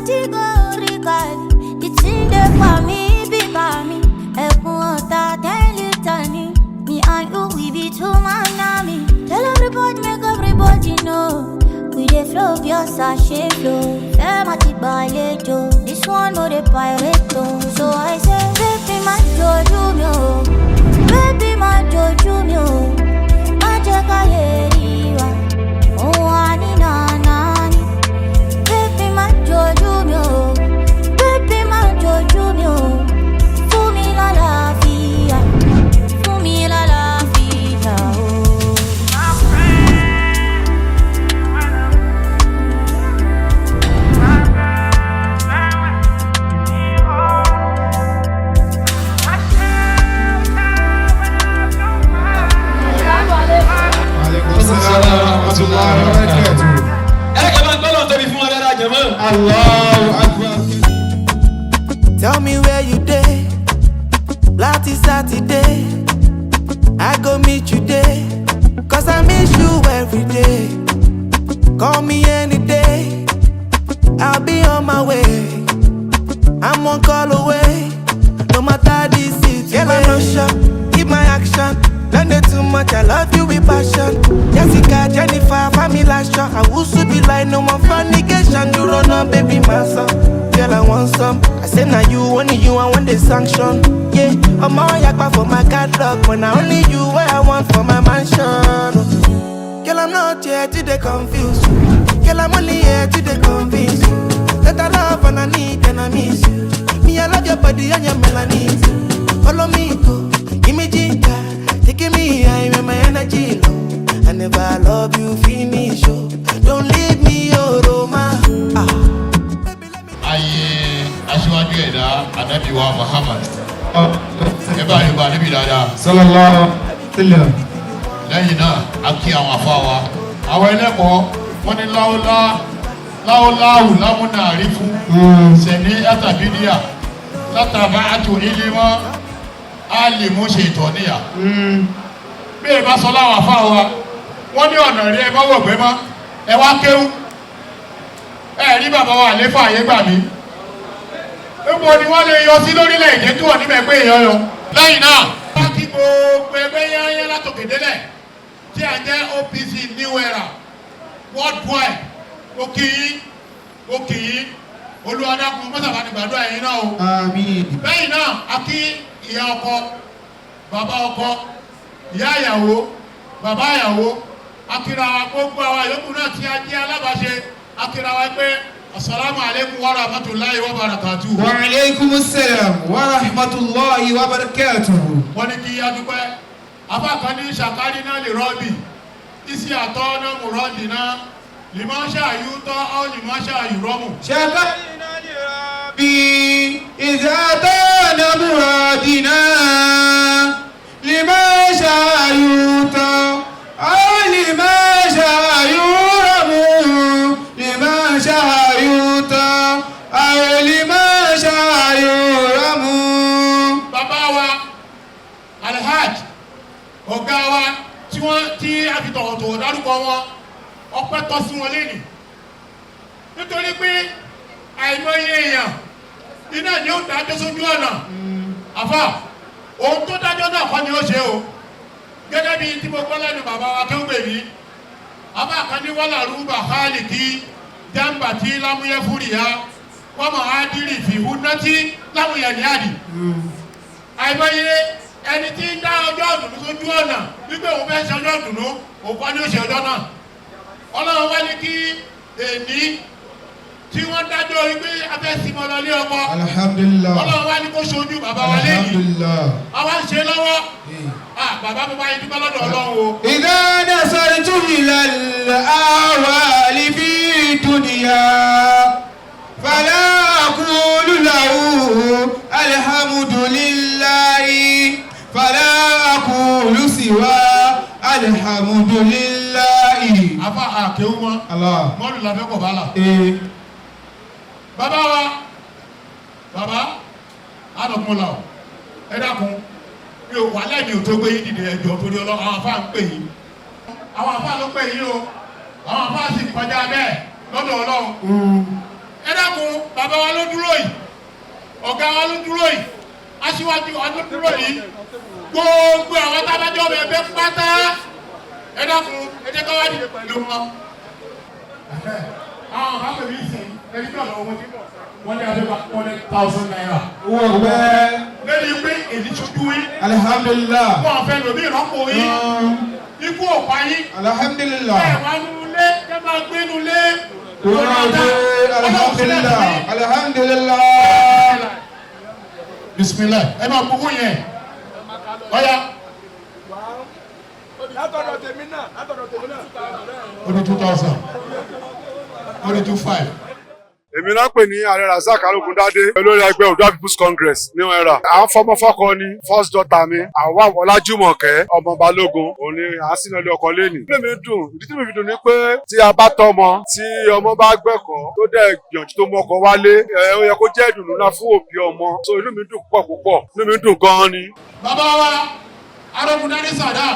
Categorically, the thing dey pa mí bí pa mí. Ẹkún ọ̀tá 10 litre ni. Me and you, we be two man army. Tell everybody, make everybody know. We dey flow pure sachet flow. Fẹ́ má ti gbàlejò. This one no dey pirate o. So I say, baby, má jojú mi o. Baby, má jojú mi o. Má jẹ́ káyé rí wa. Òun á ní nàná ni. Baby, má jojú mi o. Baby, má jojú mi o. Fún mi lálàáfíà. Fún mi lálàáfíà o. Aleykum salaam wa rahmatullahi wa barakatuh. Ẹ kẹ́ máa gbọ́dọ̀ tóbi fún wọn dáadáa jẹ̀mọ́. Allahu Akbar. Tell me where you dey. Láti Saturday, I go meet you there. 'Cause I miss you every day. Call me any day. I'll be on my way. I'm one call away. No matter the situation. Girl, I'm not sure. Keep my action. Learn it too much. I love you with passion. Jessica, Jennifer, family Shaw. I will soon be like no more fornication. You run up, baby, my son. Girl, I want some. I say now you, only you, I want the sanction. Yeah, I'm all yakpa for my catalog, but now only you what I want for my mansion. Girl, I'm not here to dey confuse you. Girl, I'm only here to dey convince you that I love and I need and I miss you. Me, I love your body and your melanin too. Follow me, go, give me ginger, taking me high when my energy low. I never love you finish, oh. Don't leave me, oh, Roma. Ah. Baby, let me. Ayé aṣíwájú ẹ̀dá, Anabi wa Muhammad, ẹ bá yorùbá níbi dáadáa. Sallallahu alaihi wasallam. Lẹ́yìn náà, a kí àwọn afá wa, àwọn ẹlẹ́kọ̀ọ́. Wọ́n ní láwọlá láwọláwù lámúnà rí fún sẹ̀ní àtàbídíà látàbá àtò ìlímọ́ àlìmú ṣe ìtọ́níyà. Bí ẹ bá sọ láwọn afá wa, wọ́n ní ọ̀nà rí, ẹ bá wọ̀gbẹ́ mọ́, ẹ wá kéwú. Ẹ rí bàbá wa àléfà ayé gbà mí, níbo ni wọ́n lè yọ sí lórílẹ̀‐èdè tí wọ́n níbẹ̀ pé èèyàn yọ. Lẹ́yìn náà, wọ́n kí gbogbo ẹgbẹ́ yányán látòkè délẹ̀ tí a jẹ́ OPC New Era worldwide. Ó kí yín, ó kí yín. Olúwadákun mọ́sàbá ní gbàdúrà yín náà o. Àmín. Lẹ́yìn náà, a kí ìyá ọkọ, bàbá ọkọ, ìyá ìyàwó, bàbá ìyàwó. Akíra wa, gbogbo àwa yòókù náà tí a jẹ́ alábàáṣe, akíra wa pé asalaamu aleykum wa rahmatulahi wa barakatuhu. Wa alaykum assalam wa rahmatullahi wa barakatuh. Wọ́n ní kí adúpẹ́. Afákan ní sàkárì náà lè rọ́ọ̀bì isi àtọ́ náà mú rọ́ọ̀dì náà lìmọ́ ṣáàyú tọ́ ọ́ lìmọ́ ṣáàyú rọ́mù. شكرنا لربي إذا أتانا مرادنا لما شاء يؤتى أو لما شاء يرم، لما شاء يؤتى أو لما شاء يرم. Bàbá wa Alhaj, ọ̀gá wa tí wọ́n tí a fi tọ̀wọ̀tọ̀wọ̀ dárúkọ wọn, ọpẹ́ tọ́ sí wọn lẹ́nìí, nítorí pé àìmọye èèyàn iná ni ó dájọ́ sójú ọ̀nà. Àfà ohun tó dájọ́ náà kọ́ ni ó ṣe o. Gẹ́gẹ́ bí tí mo gbọ́ lẹ́nu bàbá wa tó gbè mí, àbá kan ní wàhálà rúbà hálì kí jàǹbà tí lámúyẹ́ fúrìyà wọ́n mọ̀ á dírì fìhú nátí lámúyẹ́ ní àdì. Àìmọye ẹni tí ń dá ọjọ́ ọ̀dùnnú sójú ọ̀nà wípé òun fẹ́ ṣe ọjọ́ ọ̀dùnnú, òun kọ́ ni ó ṣe ọjọ́ náà. Ọlọ́run wá ní kí èní tí wọ́n dájọ́ wípé afẹ́ símọ́ lọ lé ọkọ, Alhamdulillah. Ọlọ́run wá ní kó ṣojú bàbá wa lẹ́yìn. Alhamdulillah. Àwa ń ṣe lọ́wọ́. Ah, bàbá, mo bá yín dúpẹ́ lọ́dọ̀ Ọlọ́run o. إذا نظرت إلى الأهوال في الدنيا فلا أقول له الحمد لله، فلا أقول سوى الحمد لله. Afa àkéwú wọn. Allah. Mọ́lù làbẹ́ kọ̀ bá là. Eh. Bàbá wa, bàbá àdọ̀kùnlá o, ẹ dákun, mi ò wà lẹ́mi ò tó gbé yín dìde. Ẹjọ́ torí ọlọ́, àwọn afá ń pè yín, àwọn afá ló pè yín o. Àwọn afá sì kọjá bẹ́ẹ̀ lọ́dọ̀ Ọlọ́run. Ẹ Dákun, bàbá wa ló dúró yìí, ọ̀gá wa ló dúró yìí, aṣíwájú wa ló dúró yìí, gbogbo àwọn tábàjọ́ bẹ̀ bẹ́ pátá. Ẹ dákun, ẹ jẹ́ ká wá dìde pẹ̀lú wọn. Àwọn bàbá mi sìn ẹni tí ọ̀dọ̀ wọn ti bọ̀, wọ́n ní abẹ́ ₦100,000. Owó ọpẹ́. Lẹ́yìn pé èyí ṣojú yín. Alhamdulillah. Wọ́n fẹ́ lòmí ìrọ́pò yín. Ikú ò pa yín. Alhamdulillah. Ẹ wá nulẹ̀, ẹ máa gbé nulẹ̀. Alhamdulillah. Alhamdulillah. Bismillah, ẹ máa gbogbo yẹn. Ọ̀ya. Látọ̀dọ̀ tèmi náà, látọ̀dọ̀ tèmi náà. Ó di 2,000. Ó di 2,500. Èmi náà pè ní Ààrẹ Razak Arógundádé, olórí ẹgbẹ́ Oòduà People's Congress ní ẹ̀rà. À ń fọmọ fọkọ ni first daughter mi, àwa Ọlájúmọ̀kẹ́ ọmọ Balógun, òun ni à ń sínú ilé ọkọ lẹ́nì. Inú mi dùn, ìdí tí mi fi dùn ni pé tí a bá tọ́mọ, tí ọmọ bá gbẹ̀kọ́, tó dẹ̀ gbìyànjú tó mọ́kọ wálé, ẹ ó yẹ kó jẹ́ ìdùnnú ńlá fún òbí ọmọ. So inú mi dùn púpọ̀ púpọ̀, inú mi dùn gan-an ni. Bàbá wa Arógundádé Sàdá,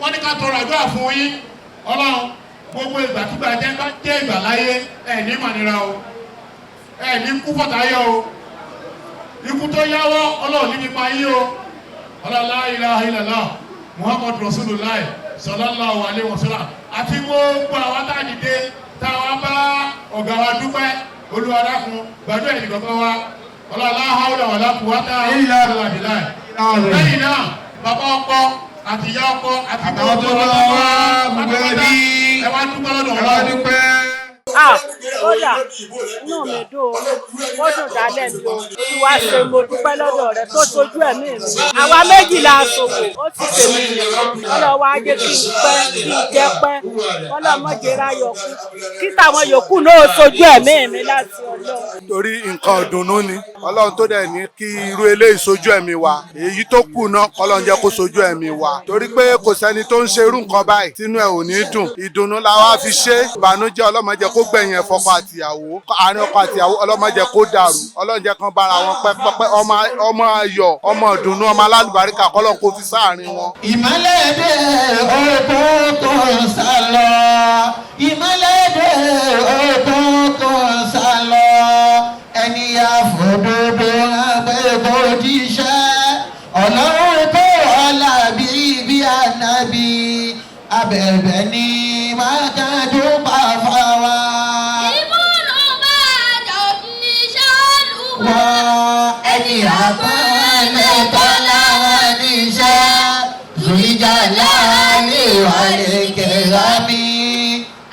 wọ́n ní ká tọrọ àdúrà fún yín. Ọlọ́run, gbogbo ìgbàkigbà jẹ́ bá jẹ́ ìgbà láyé, ẹ̀ ní mànira o, ẹ̀ ní kú fọ̀táyọ̀ o, ikú tó yáwọ́ Ọlọ́run ní nípa yín o. Ọlọ́lá ilaha illallah Muhammadu Rasulullah sallallahu alaihi wasallam. Àti gbogbo àwọn tá a dìde táwa bá ọ̀gá wa dúpẹ́, Olúwa dákun gbàdúrà ẹnì kọ̀ọ̀kan wa. Ọlọ́lá hawla wala quwwata illa billah. Lẹ́yìn náà, bàbá ọkọ àti ìyá ọkọ àti Àtàwọn tó bá wá, gbogbo ẹbí. Ẹ wá dúpẹ́ lọ́dọ̀ Ẹ wá dúpẹ́. Ah, kódà inú mi dùn ó, ó dùn dálẹ̀ mi o. Olúwa ṣe, mo dúpẹ́ lọ́dọ̀ rẹ tó sojú ẹ̀mí mi. Àwa méjì la ṣòwò, ó sì tèmi nìkan. Ọlọ́wọ́ ajé kí n pẹ́, kí n jẹ́ pẹ́, ọlọ́mọdé ráyọ̀ kú, kí táwọn yòókù náà sojú ẹ̀mí mi láti Ọlọ́run. Torí nǹkan ìdùnnú ni, Ọlọ́run tó dẹ̀ ní kí irú eléyìí sojú ẹ̀mí wa, èyí tó kù náà Ọlọ́run jẹ́ kó sojú ẹ̀mí wa, torí pé kò sẹ́ni tó ń ṣe irú nǹkan báyìí tínú ẹ̀ ò ní dùn. Ìdùnnú la wá fi ṣe. Ìbànújẹ́, Ọlọ́run jẹ́ kó gbẹ̀yìn ẹ̀ fọkọ àtìyàwó. Àárín ọkọ àtìyàwó, Ọlọ́run jẹ́ kó dàrú. Ọlọ́run jẹ́ kán bára wọn pẹ́pẹ́pẹ́. Ọmọ ayọ̀, ọmọ ìdùnnú, ọmọ alálùbáríkà kọ́lọ́run kó fi sáàárín wọn. Ìmọ́lẹ̀ dé, òkùnkùn sálọ. Ìmọ́lẹ̀ dé, òkùnkùn sálọ. Ẹni àfòdodo àgbẹ̀kọ̀ jíṣẹ́ Ọlọ́run tó ọ̀la bíi bí ànábì abẹ̀bẹ̀ ni mákàdú pàfà wá. Wá ẹni àpọ́nlé tọ́lá níṣẹ́ Zulija láàrin ìwàlẹ̀ kẹrami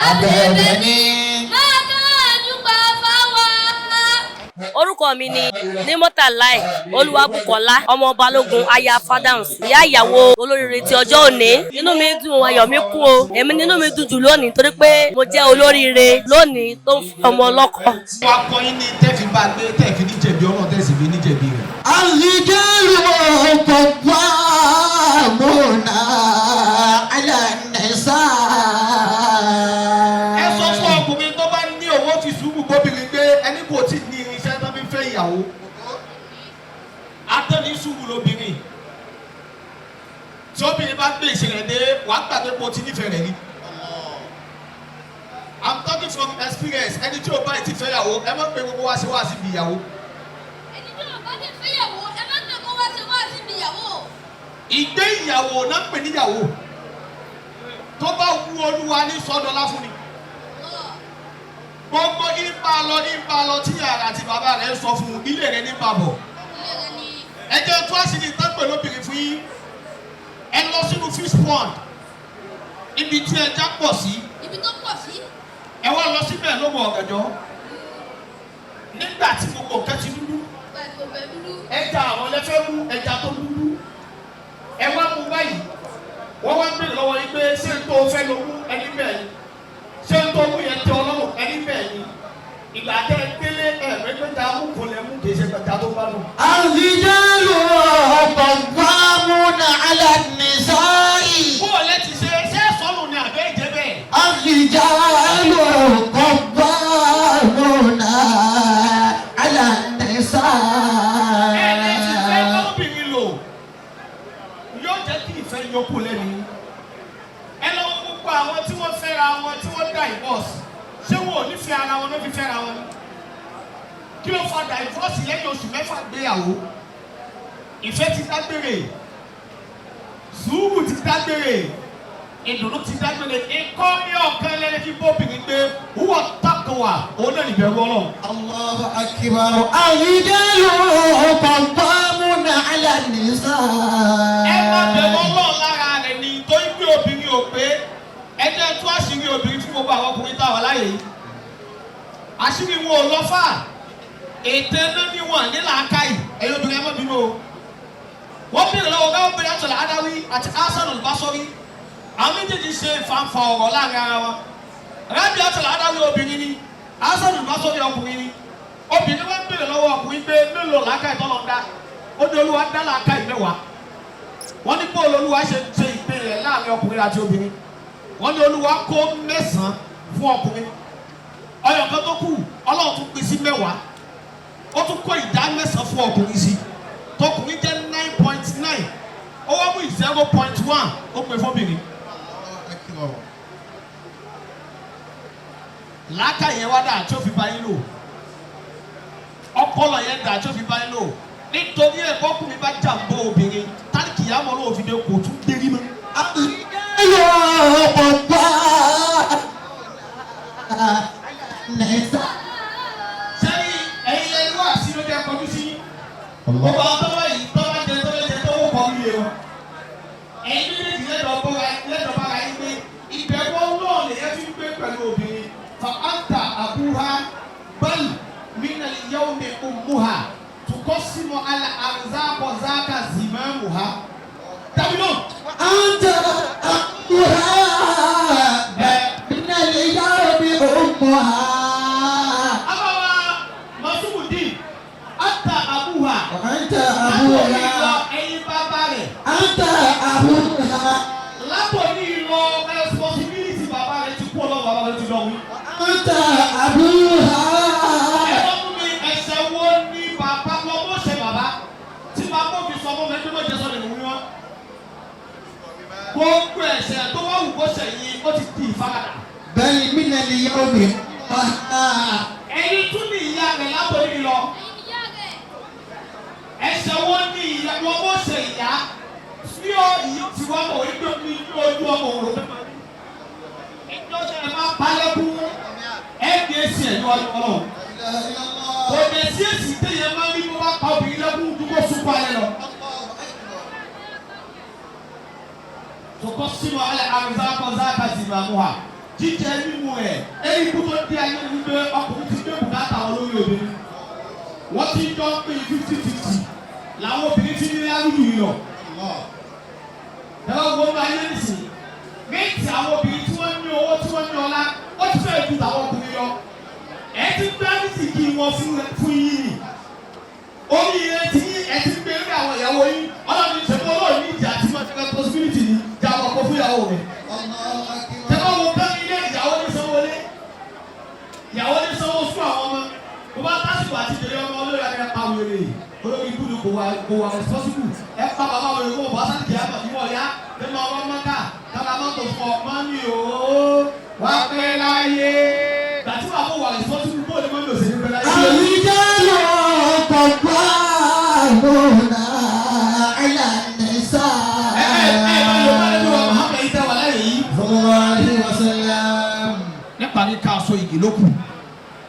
abẹ̀bẹ̀ ni. Orúkọ mi ni Nímọ́tàláì Olúwabùkọ́lá ọmọ Balógun, aya Fadams, ìyá ìyàwó olóríire ti ọjọ́ òní. Inú mi dùn, ayọ̀ mi kún o. Èmi nínú mi dùn jù lónìí torí pé mo jẹ́ olóríire lónìí tó ń fi ọmọ ọlọ́kọ. Wàá kọ́ yín ní tẹ́ẹ̀fì bá gbé, tẹ́ẹ̀fì ní jẹ̀bi Ọlọ́run, tẹ́ẹ̀sì fi ní jẹ̀bi rẹ̀. الرجال قوامون على النساء. Ẹ sọ fún ọkùnrin tó bá ní owó fi sùúrù bóbìnrin gbé, ẹni kò tí ì ní irinṣẹ́ tó fi ń fẹ́ ìyàwó. Atọ́ni sùúrù lóbìnrin. Tí obìnrin bá gbé ìṣẹ̀lẹ̀ dé, wàá gbàgbé pé o ti nífẹ̀ẹ́ rẹ̀ ni. I'm talking from experience. Ẹni tí o bá ti fẹ́ yàwó, ẹ má pe gbogbo wa sí wá síbi ìyàwó. Ẹni tí ò bá ti fẹ́yàwó, ẹ má pè kó wá sí wá síbi ìyàwó. Ìgbé ìyàwó náà ń pè níyàwó. Tó bá wú Olúwa ní sọdọ̀lá fún ni. Gbogbo ipa lọ nípa lọ tí yàrá àti bàbá rẹ̀ sọ fún un, ilé rẹ̀ nípa bọ̀. Ẹ jẹ́ tó àṣírí tán pẹ̀lú obìnrin fún yín. Ẹ lọ sínú fish pond, ibi tí ẹja pọ̀ sí. Ibi tó pọ̀ sí. Ẹ wá lọ síbẹ̀ lóko ọ̀gànjọ́ nígbà tí gbogbo nǹkan ti dúdú. Gbàgbọ́ dúdú. Ẹja àwọn ẹlẹ́fẹ́ mú ẹja tó dúdú, ẹ wá mú báyìí. Wọ́n wá ń bèrè lọ́wọ́ yín pé ṣé n tó fẹ́ ló mú? Ẹni bẹ́ẹ̀ ni. Ṣé n tó mú yẹn tẹ Ọlọ́run? Ẹni bẹ́ẹ̀ ni. Ìgbà tẹ ẹ délé, ẹ mẹ́gbẹ́ta mú kò lẹ́ mú, kì í ṣe gbẹ̀ta tó bá lò. الرجال قوامون على النساء. Bó o lẹ ti ṣe ṣé sọ́nù ni àbẹ́ ìjẹ́ bẹ́ẹ̀. الرجال قوامون على النساء. Ẹ lè ti fẹ́ lọ́bìnrin lò, yóò jẹ́ kí ìfẹ́ yọkù lẹ́nu. Ẹ lọ wo gbogbo àwọn tí wọ́n fẹ́ra wọn tí wọ́n divorce, ṣé wọn ò ní fẹ́ ara wọn ló fi fẹ́ra wọn ni? Kí ló fa divorce lẹ́yìn oṣù 6 gbéyàwó? Ìfẹ́ ti dágbére, sùúrù ti dágbére, ìdùnnú ti dágbére. Ikọ́ ní ọ̀kan lẹ́ni fi bóbìnrin gbé wúwọ́ takuwa, òun náà nìbẹ̀rù Ọlọ́run. Allahu akbar. Ar-rijalu qawwamuna 'ala an-nisaa. Ẹ má bẹ̀rù Ọlọ́run lára rẹ̀ ni, torí pé obìnrin ò pé. Ẹ jẹ́ tú àṣírí obìnrin fún gbogbo àwọn ọkùnrin táwọn láàyè yìí. Àṣírí wọn ò lọ fà. Ètè náà níwọ̀n ní làákàyè. Ẹ̀yin obìnrin, ẹ má bínú o. Wọ́n bèèrè lọ́wọ́ gáwọ́ bèrè àtọ̀lẹ̀ Adáwí àti Hasan al-Basri. Àwọn méjèèjì ṣe fanfa ọ̀rọ̀ láàrin ara wọn. Rábì àtọ̀lẹ̀ Adáwí obìnrin ni, Hasan al-Basri ọkùnrin ni. Obìnrin wọn bèèrè lọ́wọ́ ọkùnrin pé mélòó làákàyè tọ́lọ̀ ń dá. Ó ní Olúwa dá làákàyè 10. Wọ́n ní bóòlù Olúwa ṣe ṣe ìpín rẹ̀ láàrin ọkùnrin àti obìnrin. Wọ́n ní Olúwa kó 9 fún ọkùnrin. Ọyọ̀ kan tó kù, Ọlọ́run tún pín sí 10. Ó tún kó ìdá 9 fún ọkùnrin sí. Tọkùnrin jẹ́ 9.9. Ó wá mú 0.1 ó pè fóbìnrin. Làákàyè yẹn wá dà tí ó fi bá yín lò. Ọpọlọ yẹn dà tí ó fi bá yín lò. Nítorí ẹ̀ bọ́kùnrin bá jàǹbó obìnrin, tálíkì yà mọ́ lóò fi dé kò tún gbérí mọ́. Ar-rijalu qawwamuna 'ala an-nisaa. Sẹ́yìn ẹ̀yin lẹ́nu wá sí ló jẹ́ kọjú sí. Gbogbo àwọn tọ́wọ́ yìí tọ́wọ́ jẹ tọ́wọ́ jẹ tọ́wọ́ kọ́ nílé wọn. Ẹ̀yin méjèèjì lẹ́dọ̀ bára yín pé ìbẹ̀wò náà lè yẹ fi ń gbé pẹ̀lú obìnrin. Fa anta abuha bal mina yawmi ummuha tukọ́símọ̀ ala arzakọ̀ zaka zimamuha. Tàbí náà. Anta abuha min al-yawmi ummuha. Abawa Masumudin, anta abuha. Anta abuha. Ẹyin bàbá rẹ̀. Anta abuha. Látòní lọ responsibility bàbá rẹ̀ ti kú ọlọ́wọ́ bàbá rẹ̀ ti lọ wí. Anta abuha. Ẹ sọ fún mi, ẹsẹ̀ wo ni bàbá lọ́mọ ṣe bàbá tí bàbá òfin sọ fún mi pé mọ̀jẹ̀ sọ nínú wíwọ́n. Gbogbo ẹ̀ṣẹ̀ tó wá wù kó ṣẹ̀ yìí ó ti di ìfaradà. Bal min al-yawmi ummuha. Ẹyin tún ní ìyá rẹ̀ látòní lọ. Ẹsẹ̀ wo ni ìyá wọn bó ṣe ìyá tí ó ìyó ti wá mọ̀ wípé ní ojú ọmọ òun ló fẹ́ máa rí. Ìjọ ṣe ẹ máa palẹ́kún ndc ẹ̀ níwájú Ọlọ́run. Kò dé sí èsì téèyàn máa ń rí bó bá pa obìnrin lẹ́kún dúró sunkún alẹ́ lọ. Tòkọ́ sínú alẹ́ àrùnzákọ̀ zákàtì ìmàmú ha. Jíjẹ mímu ẹ̀ ẹni kú tó dé ayé wípé ọkùnrin ti gbé bùkátà olórí obìnrin. Wọ́n ti jọ ń pín 50-50 làwọn obìnrin ti ní lárúdù yìí lọ. Ẹ̀rọ gbogbo ayé nìsín. Méjì àwọn obìnrin tí wọ́n ní owó tí wọ́n ní ọlá, ó ti fẹ́ẹ̀ ju tàwọn ọkùnrin lọ. Ẹ ti gbé àdìsíkì wọn fún yín ni. Orí ẹ ti yín ẹ ti gbé lórí àwọn ìyàwó yín. Ọlọ́run ìṣẹ̀kọ́ ọlọ́run ní ìjà tí wọ́n ti responsibility ni ìjà àpapọ̀ fún ìyàwó rẹ̀. Tẹ́lẹ̀ wo bẹ́ẹ̀ ilé ìyàwó ní sanwó lé. Ìyàwó ní sanwó fún àwọn ọmọ. Mo bá tásìkò àti ìdèrè ọmọ olórí adé pa wèrè. Olórí ikú ni kò wà responsible. Ẹ pa bàbá wèrè kó bọ́ sáà kìí àmọ̀ ìwọ̀ ya. Ẹ máa wọ́n mọ́ká kára mọ́tò fún ọ mọ́ mi o. Wá pẹ́ láyé. Gbàtí wàá kó wà responsible bó ni mọ́mí ò sì ní pẹ́ láyé. Ar-rijalu qawwamuna 'ala an-nisaa. Ẹ ẹ ẹ bá yóò bá lẹ́nu wa Muhammad yìí tẹ́ wà láyé yìí. Sallallahu alayhi wa sallam. Nípa ní ká aṣọ igi ló kù.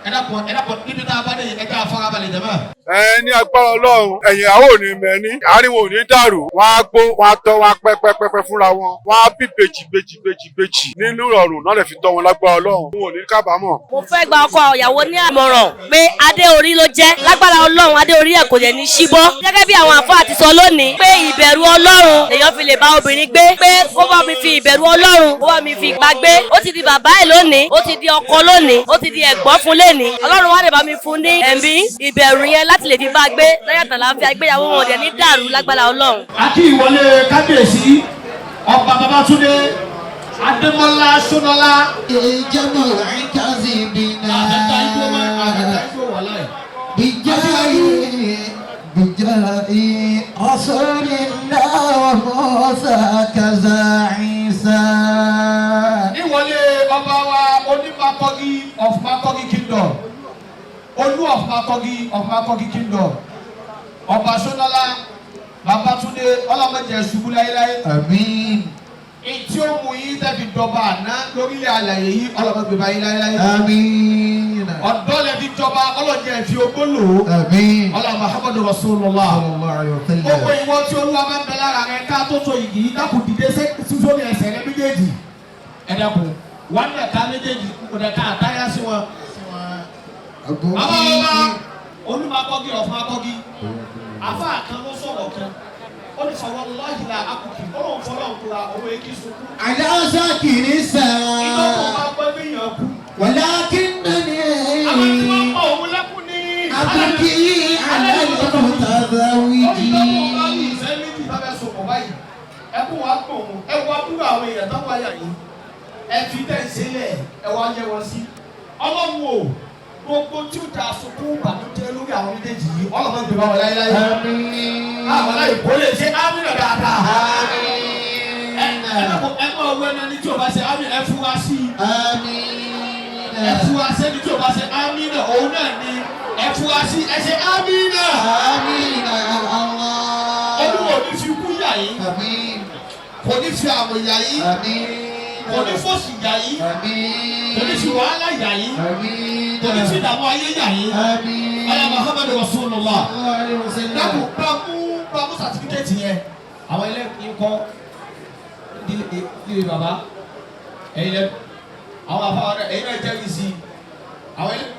Ẹ dàpọ̀ ẹ dàpọ̀ níbi tá a bá dé yìí, ẹ jẹ́ àfarabalẹ̀ jẹ̀mọ́. Ẹ ní agbára Ọlọ́run, ẹ̀yìn àwọn ò ní mẹ́ni, àárín wọn ò ní dàrú. Wọ́n á gbó, wọ́n á tọ́, wọ́n á pẹ́ pẹ́ pẹ́ pẹ́ fúnra wọn. Wọ́n á bí bèjì bèjì bèjì bèjì nínú ìrọ̀rùn náà lè fi tọ́ wọn lágbára Ọlọ́run. Wọn ò ní kábàámọ̀. Mo fẹ́ gba ọkọ ìyàwó ní àmọ̀ràn pé adé orí ló jẹ́. Lágbára Ọlọ́run, adé orí ẹ̀ kò dẹ̀ ní ṣíbọ́. Gẹ́gẹ́ bí àwọn àfáà ti sọ lónìí pé ìbẹ̀rù Ọlọ́run lèèyàn fi lè bá obìnrin gbé, pé kó bá mi fi ìbẹ̀rù Ọlọ́run kó bá mi fi gbà gbé. Ó ti di bàbá ẹ̀ lónìí, ó ti di ọkọ lónìí, ó ti di ẹ̀gbọ́n fún lénìí. Ọlọ́run wá lè bá mi fún ní ẹ̀mí ìbẹ̀rù yẹn láti lè fi bá gbé lọ́yàtọ̀ láfíà, ìgbéyàwó wọn ò dẹ̀ ní dàrú lágbára Ọlọ́run. A kí ìwọlé kábíyèsí ọba Babátúndé Adémọ́lá Ṣónọlá. Ìjọba ìkàzìbìnà. Bijahi Rasulillah wa Musa kaza Isa. Ìwọlé ọba wa onímakọ́gí of Makogi Kingdom, Olú of Makogi of Makogi Kingdom, Ọba Ṣónọ́lá Babátúndé ọlọ́mọdé ṣubú láéláé. Àmín. Etí ó mú yín tẹ́bi dọba àná lórílẹ̀ àlàyé yìí ọlọ́mọdé bá yín láéláé. Àmín. Ọ̀dọ́ lẹ fi jọba ọlọ́jẹ́ fi ogbó lò ó. Àmín. Ọlá Muhammadu Rasulullah. Sallallahu alaihi wasallam. Gbogbo ìwọ tí Olúwa máa ń bẹ lára rẹ ká tó so igi yìí dákun dìde sórí ẹsẹ̀ rẹ méjèèjì. Ẹ dákun wọn nà ká méjèèjì kò dẹ̀ ká àtáyá sí wọn. Àwọn ọba Olúmakọ́gí ọ̀fun-akọ́gí afa kan ló sọ̀rọ̀ kan ó ní sọ̀rọ̀ lọ́yìnlá akùkì ó lóun fọlọ́ nkura owó eki sunkún. على ساكن Ìjọba السماء máa gbọ́ bí èèyàn kú. ولكنني Àwọn tí wọ́n pa òun lẹ́kùn ní. أبكي على المتزوجين. Ìfẹ́ méjì bá fẹ́ sopọ̀ báyìí. Ẹkún wa gbọ̀n òun. Ẹ wá dúró àwọn èèyàn tó wáyà yìí. Ẹ fi tẹ̀ ń sílẹ̀ ẹ wá yẹ wọn sí. Ọlọ́run o, gbogbo tí ó da sunkún bànújẹ́ lórí àwọn méjèèjì yìí, Ọlọ́run gbé bá wọn láéláé. Àwọn aláìkó lè ṣe ámìnà dáadáa. Ẹ máa wọ ẹni tí o bá ṣe ámìnà ẹ fura sí i. Ẹ fura sẹ́ni tí o bá ṣe ámìnà òun náà ni ẹ fura sí ẹ ṣe ámìnà. Olúwo ní fi kú yà yín. Kò ní fi àrùn yà yín. Kò ní fòṣì yà yín. Kò ní fi wàhálà yà yín. Kò ní fi ìdààmú ayé yà yín. Ọlá Muhammadu Rasulullah. Dákun bá mú bá mú sàtífíkẹ́tì yẹn. Àwọn ẹlẹ́yìn kọ́ ìdílé bàbá. Ẹ̀yin lẹ àwọn afáwọn náà ẹ̀yin náà jẹ́rìí sí i. Àwọn ẹlẹ́yìn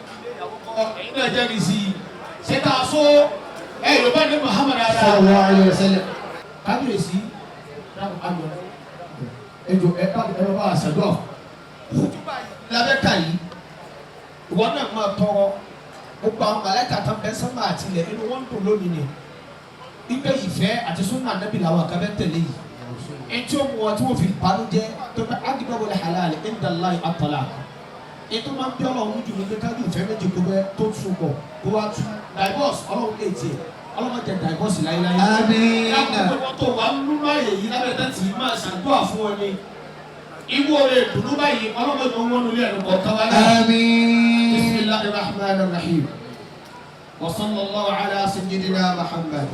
ẹ̀yin náà jẹ́rìí sí i. Ṣé ká so ẹ Yorùbá ní Muhammadu ara. Sallallahu alaihi wasallam. Kábíyèsí dákun ayọ̀ ẹjọ ẹ bá ẹ bá àṣàdúrà kútúbà lábẹ́ka yìí ìwọ náà máa tọrọ gbogbo àwọn màláíkà tán bẹ sánmà àti ilẹ̀ inú wọn dùn lónìí ni ibẹ̀ ìfẹ́ àti súnà nẹ́bí làwọn kan bẹ tẹ̀lé yìí ẹtí ó mú wọn tí wọ́n fi banújẹ́ tó bẹ agidọ́wọlé halal indallahi at-talaq ètò máa ń bí ọlọ́run jù ní pé ká ní ìfẹ́ méjì kó bẹ tó tún bọ̀ kó wá tú divorce ọlọ́run ètì ọlọ́run jẹ divorce láéláé. Àmín. Lákòókò tó wà nínú àyè yìí lábẹ́ tẹ́tì yìí máa ṣàdúrà fún ọ ni. Ibu oore dùnú báyìí ọlọ́run tó ń wọ́n nulẹ̀ ẹ̀rù kọ̀ọ̀kan wá náà. Àmín. Bismillahir Rahmanir Rahim. Wa sallallahu ala sayyidina Muhammad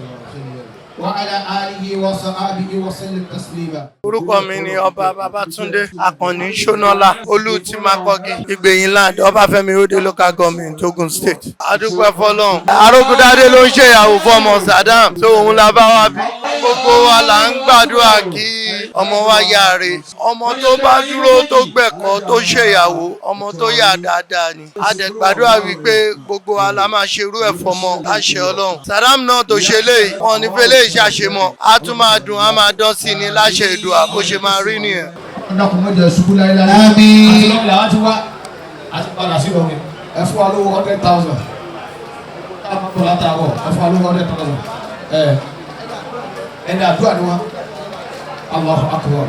wa ala alihi wa sahbihi wa sallim taslima. Orúkọ mi ni Ọba Babátúndé Akànní Ṣónọ́lá Olú ti Makogi Ìgbẹ̀yìn land Ọbáfẹ́mi Òde Local Government Ogun State. Adúpẹ́ fọlọ́run. Arógundádé ló ń ṣèyàwó fọmọ Saddam tó òun la bá wá bí. Gbogbo wa là ń gbàdúrà kí ọmọ wa yáre. Ọmọ tó bá dúró tó gbẹ̀kọ́ tó ṣèyàwó ọmọ tó yà dáadáa ni. A dẹ̀ gbàdúrà wípé gbogbo wa la máa ṣerú ẹ̀ fọmọ láṣẹ Ọlọ́run. Saddam náà tó ṣe léyìí wọn ní fẹlẹ́ ìṣàṣemọ̀ á tún máa dùn á máa dán sí ni láṣẹ Èdùà bó ṣe máa rí nìyẹn. Ọ̀nà kò mọ̀jẹ̀ ṣubú láéláé. Àmín. Àti lọ́ọ̀lì àwọn ti wá àti padà sí lọ́ọ̀rì. Ẹ fún wa lówó 100,000. Táwọn bọ̀ látàárọ̀ ẹ fún wa lówó 100,000. Ẹ ẹni àdúrà ni wọn. Allahu akbar.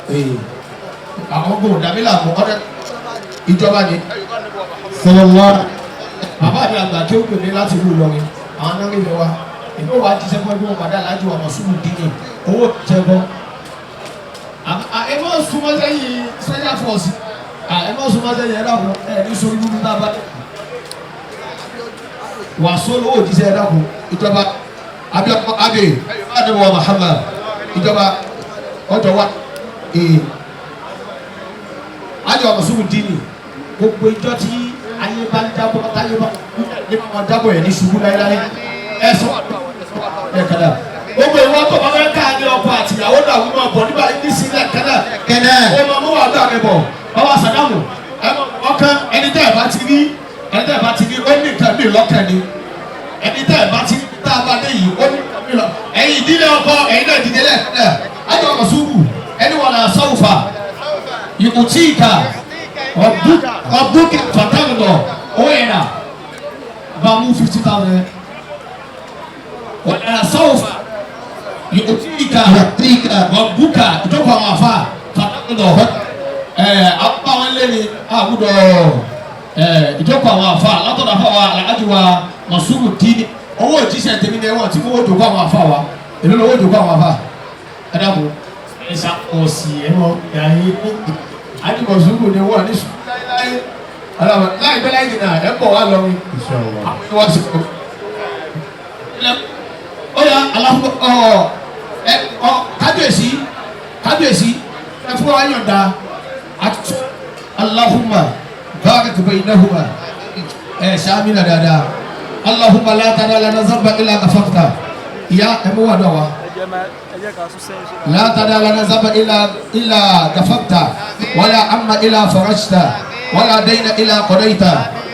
Ee àwọn gbòòrò dàbí làmú ọ̀rẹ́ ìjọba ni. Sallallahu. Bàbá mi àgbà kí ó pè mí láti ìlú Ìlọrin. Àwọn náà ń rí wa. Èmi ò wá jíṣẹ́ fún ẹgbẹ́ wọn padà lájú ọmọ sùúrù dín owó jẹ́gbọ́n. Ẹ má súnmọ́ sẹ́yìn special force. Ẹ má súnmọ́ sẹ́yìn ẹ dákun ẹ ní sórí dúdú tá a bá dé. Wàsó lówó òjíṣẹ́ ẹ dákun ìjọba abiy abiy adébọ̀wá Muhammad ìjọba ọjọ́ wa ee ájọ ọmọ sùúrù dín ní gbogbo ìjọ tí ayé bá ń jábọ́ táyé bá ní bá wọn jábọ̀ yẹn ní ṣubú láéláé ẹ sọ ẹ kàdà gbogbo ìwọ tó bá fẹ́ ká ní ọkọ àti ìyàwó náà wọ́n máa bọ̀ nígbà ní sílẹ̀ kẹ́lẹ̀ Kẹ́lẹ́. ó máa mú wàá gbà mí bọ̀ bàbá Sàdámù ọkàn ẹni tẹ́ ẹ̀ bá ti rí ẹni tẹ́ ẹ̀ bá ti rí ó ní nǹkan mi lọ́kàn ni ẹni tẹ́ ẹ̀ bá ti rí tá a bá dé yìí ó ní nǹkan mi lọ ẹ̀yin ìdílé ọkọ ẹ̀yin náà dìde lẹ́ẹ̀kẹ́lẹ́ ayọ̀ ọkọ̀ sùúrù ẹni wà náà sọ́wọ́fà ìkùtìkà ọ̀bùkà fàtàlùbọ̀ ó yẹn náà bá mú 50,000 wà náà sọ́wọ́fà ìkùtìkà Yàtíkà. ọ̀bùkà ìjókòó àwọn àfa fàtàlùbọ̀ ẹ̀ apá wọn lé ní àgùdọ̀ ẹ̀ ìjókòó àwọn àfa látọ̀dọ̀ àfa wa alhaji wa masudu dini owó òjíṣẹ́ tèmi ni ẹ̀wọ̀n tí mo jókòó àwọn àfa wa èló lówó jókòó àwọn àfa ẹ̀ dàbò ẹ̀ ṣàkóso ẹ̀wọ̀n yàrá yìí àdìmọ̀sùnkù ni wọ́n ní sùn láéláé. Ọlọ́run láìpẹ́ láì jìnnà ẹ̀ ń bọ̀ wá lọ́rùn. Àwọn ìwà sí kò. Ó yà aláfọ ọ ẹ ọ kábíyèsí kábíyèsí ẹ fún wa yọ̀ǹda àti Allahumma barik bainahuma ẹ sàmì nà dáadáa Allahumma la tada lana zamba illa ghafarta ìyá ẹ mú wà dọ̀ wa. لا تدع لنا ذنبا إلا غفرت ولا أما إلا فرجت ولا دين إلا قضيت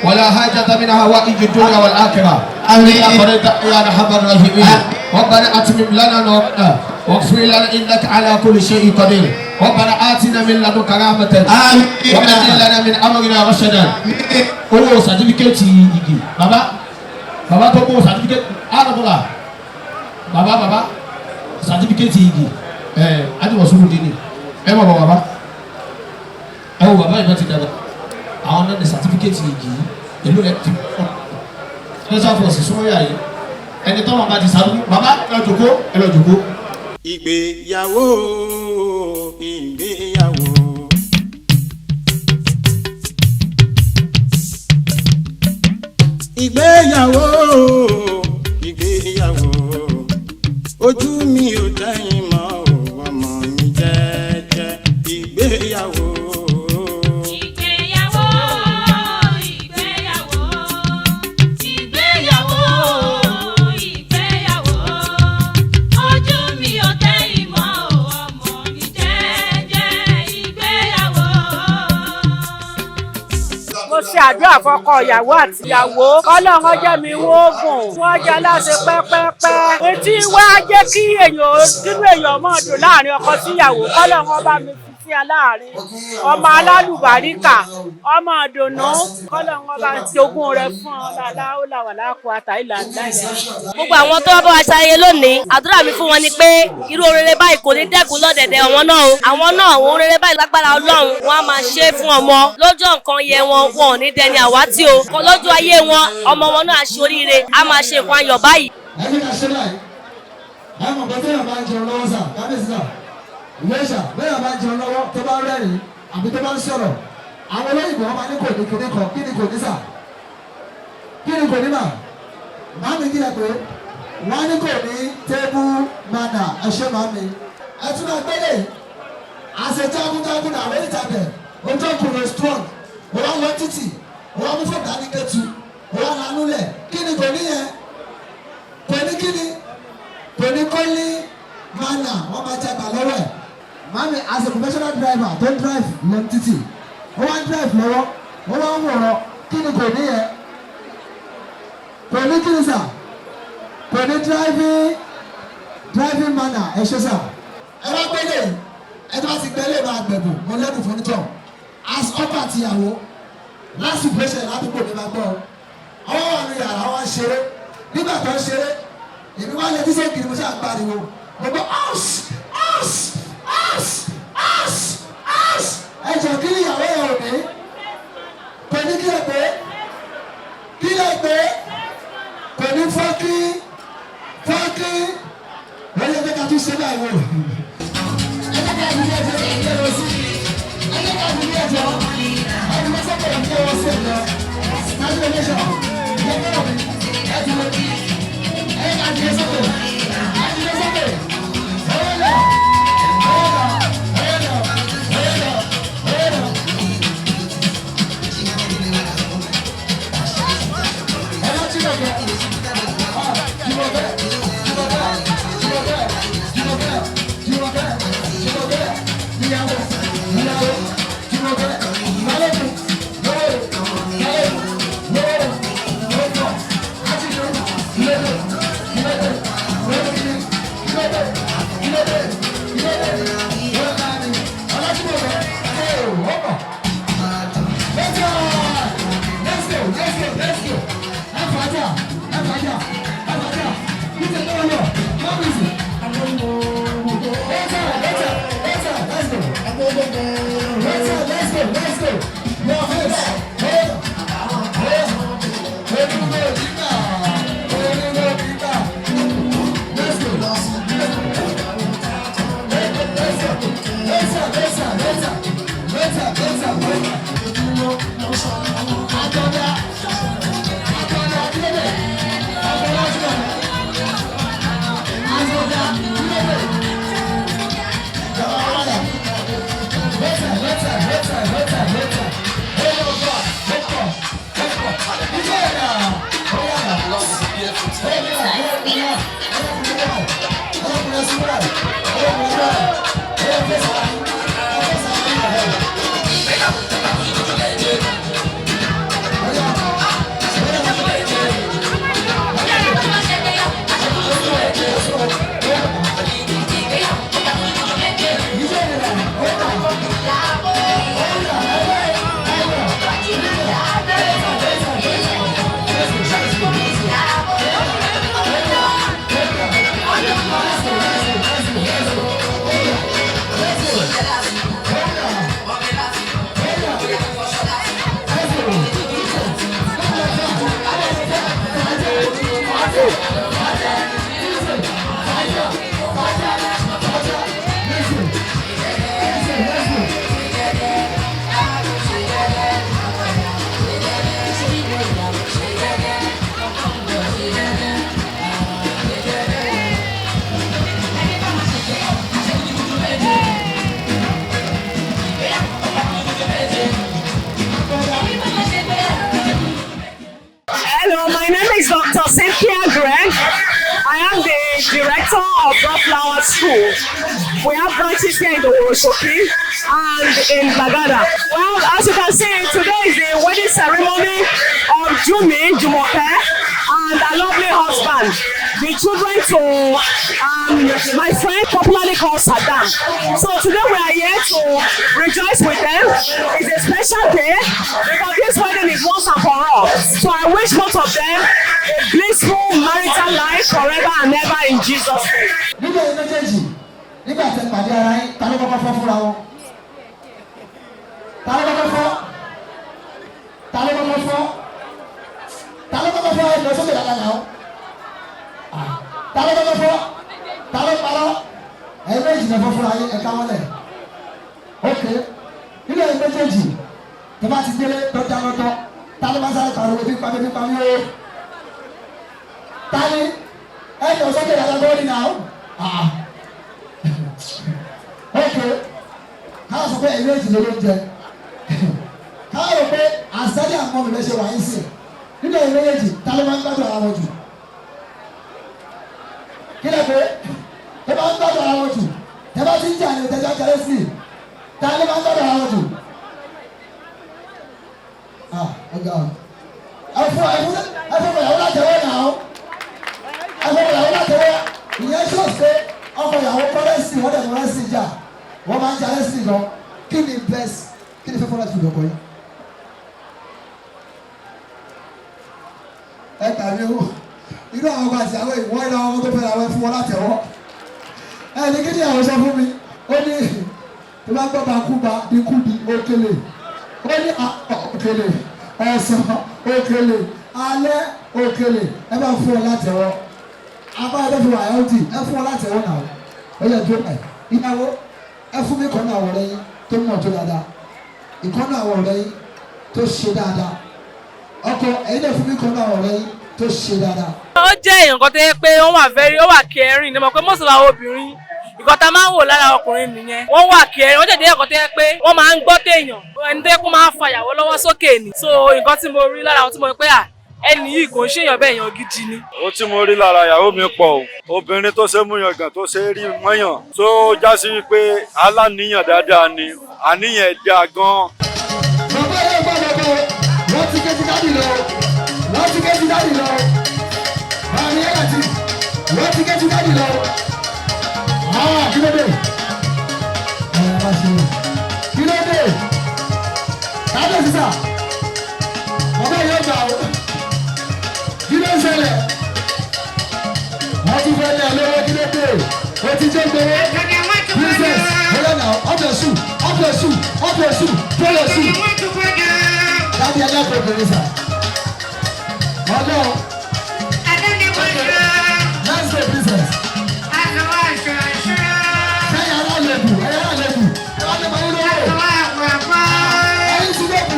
ولا حاجة من هوائج الدنيا والآخرة إلا قضيت يا أرحم الراحمين. ربنا أتمم لنا نورنا واغفر لنا إنك على كل شيء قدير. ربنا آتنا من لدنك رحمة وهيئ لنا من أمرنا رشدا. Owó sàtífíkẹ́tì igi bàbá bàbá tó kó sàtífíkẹ́tì àrùbọ̀là bàbá bàbá sàtífíkẹ́tì igi ẹ adìwọ̀sùn dini ẹ bọ̀ bàbá ẹ wò bàbá ìbá ti dàgbà àwọn náà ní sàtífíkẹ́tì igi èlò rẹ ti pọ̀ special force súnmọ́ yà yìí ẹni tọ́wọ́n bá ti sàdúró bàbá ẹ lọ jòkó ẹ lọ jòkó. Ìgbéyàwó ìgbéyàwó. Ìgbéyàwó ìgbéyàwó ojú mi ò tẹ́yìn mọ́ ò ọmọ mi jẹ́jẹ́ ìgbéyàwó. Ìgbéyàwó, ìgbéyàwó, ìgbéyàwó, ìgbéyàwó. Ojú mi ò tẹ́yìn mọ́ ò, ọmọ mi jẹ́jẹ́ ìgbéyàwó. Mo ṣe àdúrà fọ́kọ ìyàwó àti ìyàwó kọ́lọ́run jẹ́ mi wóògùn wọ́n jẹ́ aláṣẹ pẹ́pẹ́pẹ́ etí wá jẹ́ kí èèyàn kínú èèyàn mọ̀ dùn láàrin ọkọ síyàwó kọ́lọ́run bá mi fi sí aláàárín ọmọ alálùbáríkà ọmọ ìdùnnú kọ́lọ́run bá jogún rẹ̀ fún ọ làlá ó làwà láàkó àtàìlà ńlá. Gbogbo àwọn tó wá bá wa ṣayẹyẹ lónìí, àdúrà mi fún wọn ni pé irú oore báyìí kò ní dẹ́kun lọ́dẹ̀dẹ̀ àwọn náà o. Àwọn náà àwọn oore báyìí lágbára Ọlọ́run wọn á máa ṣe é fún ọmọ lọ́jọ́ nǹkan yẹ wọn, wọn ò ní dẹni àwátì o. Lọ́jọ́ ayé wọn, ọmọ wọn náà á ṣe oríire, á máa ṣe nǹkan ayọ̀ báyìí. Ẹ jẹ́ ká ṣe báyìí. Ẹ mọ̀ pé téèyàn bá ń jẹun lọ́wọ́ sà, kábíyèsí sà, ìwé ìṣà, béèyàn bá ń jẹun lọ́wọ́ tó bá ń rẹ́rìn-ín àbí tó bá ń sọ̀rọ̀, àwọn olóyìnbó wọn máa ní kò ní kíní kan, kí ni kò ní sà? Kí ni kò ní mà? Màámi kí ẹ pé wọ́n ní kò ní table manner, ẹ ṣé màámi. Ẹ tún máa gbélé, àṣẹ jagunjagun náà lórí ìtàbẹ̀, ojú ọkùnrin strong, ó wá lọ títì, ó wá mú fún ìdánilẹ́tù, ó wá lanú lẹ̀, kí ni kò ní yẹn? Kò ní kí ni? Kò ní kọ́lé manner, wọ́n máa jẹ àgbà lọ́wọ́ ẹ̀. Màámi, as a professional driver tó ń drive lọ títì, ó wá ń drive lọ́wọ́, ó wá ń wọ̀rọ̀, kí ni kò ní yẹn? Kò ní kí ni sà? Kò ní driving manner, ẹ ṣé sà. Ẹ wá gbélé, ẹ tó bá ti gbélé máa gbẹ̀bù, mo lẹ́bùn fún onítọ̀. As ọkọ àti ìyàwó, lásìkò ìṣẹ̀lẹ̀ ládùúgbò mi máa gbọ́. Ọwọ́ wà ní yàrá wọn ṣeré, nígbà tó ń ṣeré, èmi wá lè dísè kiri mo ṣáà ń pariwo. Mo gbọ́ house house house house house. Ẹ jọ kí ni ìyàwó yẹn ò ní? Kò ní kí lè pé? Kí lè pé? Kò ní fọ́kí fọ́kí. Wọ́n yẹ ká tún ṣe báyìí wò. Ẹ jẹ́ ká fi ilé ẹjọ́ ẹ lọ sí. Ẹ jẹ́ ká fi ilé ẹjọ́. Ẹ fi lọ́sẹ̀ pẹ̀lú kí ẹ wọ́n sí ẹ̀jọ́. Kájú ilé ẹjọ́. Ẹ kọ́ mi. Ẹ ti lọ. Ẹ ká fi ilé sọ́kè. Ẹ fi ilé sọ́kè. Ẹ lọ. Ẹ lọ. Ẹ lọ. Ẹ lọ. Ẹ lọ. Ẹ lọ tí lọ kẹ́. Later, later, later, later, later. Hello, my name is Dr. Cynthia Greg. I am the director of Rock Flower School. We have branches here in the Oroshoki and in Bagada. Well, as you can see, today is the wedding ceremony of Jumi Jumoke and her lovely husband. The children to my friend popularly called Saddam. So today we are here to rejoice with them. It's a special day because this wedding is once and for all. So I wish both of them a blissful marital life forever and ever in Jesus' name. Nígbà yẹn méjèèjì, nígbà tẹ pàdé ara yín, ta ló kọ́kọ́ fọ́ fúnra wọn? Ta ló kọ́kọ́ fọ́? Ta ló kọ́kọ́ fọ́? Ta ló kọ́kọ́ fọ́? Ẹ lọ sókè dáadáa náà. Ta ló kọ́kọ́ fọ́? Ta ló parọ́? Ẹ̀yin méjì lè fọ́ fúnra yín, ẹ ká wọlé. Ok, nígbà yẹn méjèèjì, tó bá ti délé tọ́jà lọ́tọ́, ta ló máa sáré pariwo bí pamí bí pamí o? Ta ni? Ẹ lọ sókè dáadáa lórí náà. Ok, káwọn sọ pé ẹ̀yin méjì ló ló ń jẹ. Káwọn rò pé àṣàdé àwọn ọmọ mi ṣe wà yín sí. Nígbà yẹn méjèèjì, ta ló máa ń gbádùn ara wọn jù? Kí lè pé tẹ bá ń gbádùn ara wọn jù, tẹ bá ti ń jà ní ìtẹ́jọ́ jẹrẹ sí i, ta ló máa ń gbádùn ara wọn jù? Ọ̀gá o. Ẹ fún ẹ fún ìyàwó látẹwọ́ náà o. Ẹ fún ìyàwó látẹwọ́. Ìyẹn ṣó ṣe ọkọ ìyàwó kọ́ rẹ́sì, wọ́n dẹ̀ mọ rẹ́sì jà. Wọ́n máa ń jà rẹ́sì lọ. Kí ni best? Kí ni favourite food ọkọ yìí? Ẹ tàbí o. Irú àwọn ọkọ àti àwọn ìwọ́n ìlà ọmọ tó fẹ́ra wọn fún wọn látẹ̀wọ́. Ẹ ní kí ni àwọn sọ fún mi? Ó ní tó bá gbọ́ bá kú bá dínkù di òkèlè. Ó ní òkèlè, ọ̀sán òkèlè, alẹ́ òkèlè. Ẹ bá fún ọ látẹ̀wọ́. Àbá ẹ fún wa ẹ ti ẹ fún ọ látẹ̀wọ́ náà. Ó yẹ tó ẹ ìyàwó ẹ fún mi kọ́ náà àwọn ọ̀rẹ́ yín tó mọ̀ tó dáadáa. Ìkọ́ náà àwọn ọ̀rẹ́ yín tó ṣe dáadáa. Ọkọ ẹ̀yin náà fún mi kọ́ náà àwọn ọ̀rẹ́ yín tó ṣe dáadáa. Ó jẹ́ èèyàn kan tó yẹ pé wọ́n wà very, ó wà caring ní mọ̀ pé most of our obìnrin, ìkan tá a máa ń wò lára ọkùnrin nìyẹn. Wọ́n wà caring, wọ́n jẹ̀dẹ̀ ẹ̀kan tó yẹ pé wọ́n máa ń gbọ́ téèyàn, ẹni tó yẹ kó máa ń fa ìyàwó lọ́wọ́ sókè ni. So nǹkan tí mo rí lára wọn tí mo rí pé à ẹni yìí kò ń ṣèyàn bẹ́ẹ̀, èèyàn gidi ni. Ohun tí mo rí lára ìyàwó mi pọ̀ o. Obìnrin tó ṣe múyàn gàn, tó ṣe rí mọ́yàn, tó já sí pé aláníyàn dáadáa ni, àníyàn ẹ̀ dáa gan-an. Bàbá yẹn gbọ́dọ̀ bọ̀, wọ́n ti ké ti dádì lọ, wọ́n ti ké ti dádì lọ. Bàmí yẹn àti wọ́n ti ké ti dádì lọ. Kí ló dé? Ẹ má ṣe kí ló dé? Kábíyèsí sà, bàbá yẹn gbà o. Kí ló ń ṣẹlẹ̀? Wọ́n ti fẹ́ lé ẹ lọ́wọ́, kí ló dé? O ti jẹ́ gbowó. Princess, bọ́lá náà, up your shoe, up your shoe, up your shoe, pull your shoe. Dábìí aláàbò obìnrin sà. Ọlọ́run. Let's go, princess. Sẹ́yìn aláàlẹ́bù, ẹ̀yà aláàlẹ́bù, ẹ wá lé mọ yín lówó. Ẹ̀yin ti lẹ́bù,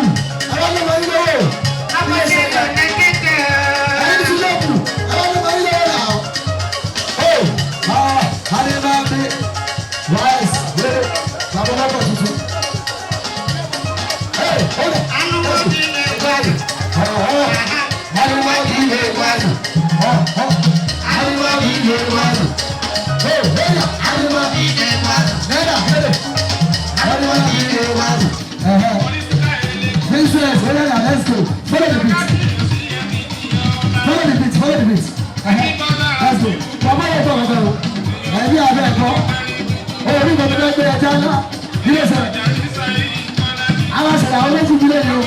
ẹ wá lé mọ yín lówó. Ẹ̀yin ti lẹ́bù, ẹ wá lé mọ yín lówó náà. Oh, ah, Adébábí, rice, wéré, bàbá ọlọ́pàá tuntun. Hey, hold on. Hey, hey, Neda, hey. Princess, Helena, let's go. Follow the beat. Follow the beat, follow the beat. Let's go. Bàbá yẹn tọ̀ ọ̀gá o. Ẹbí abẹ́ ẹ̀kọ́. Orí bàbá bẹ́ẹ̀ gbé ẹja ńlá. Ilé sẹ̀. Àwọn sẹ̀rẹ̀ àwọn méjì bí lẹ́yìn o.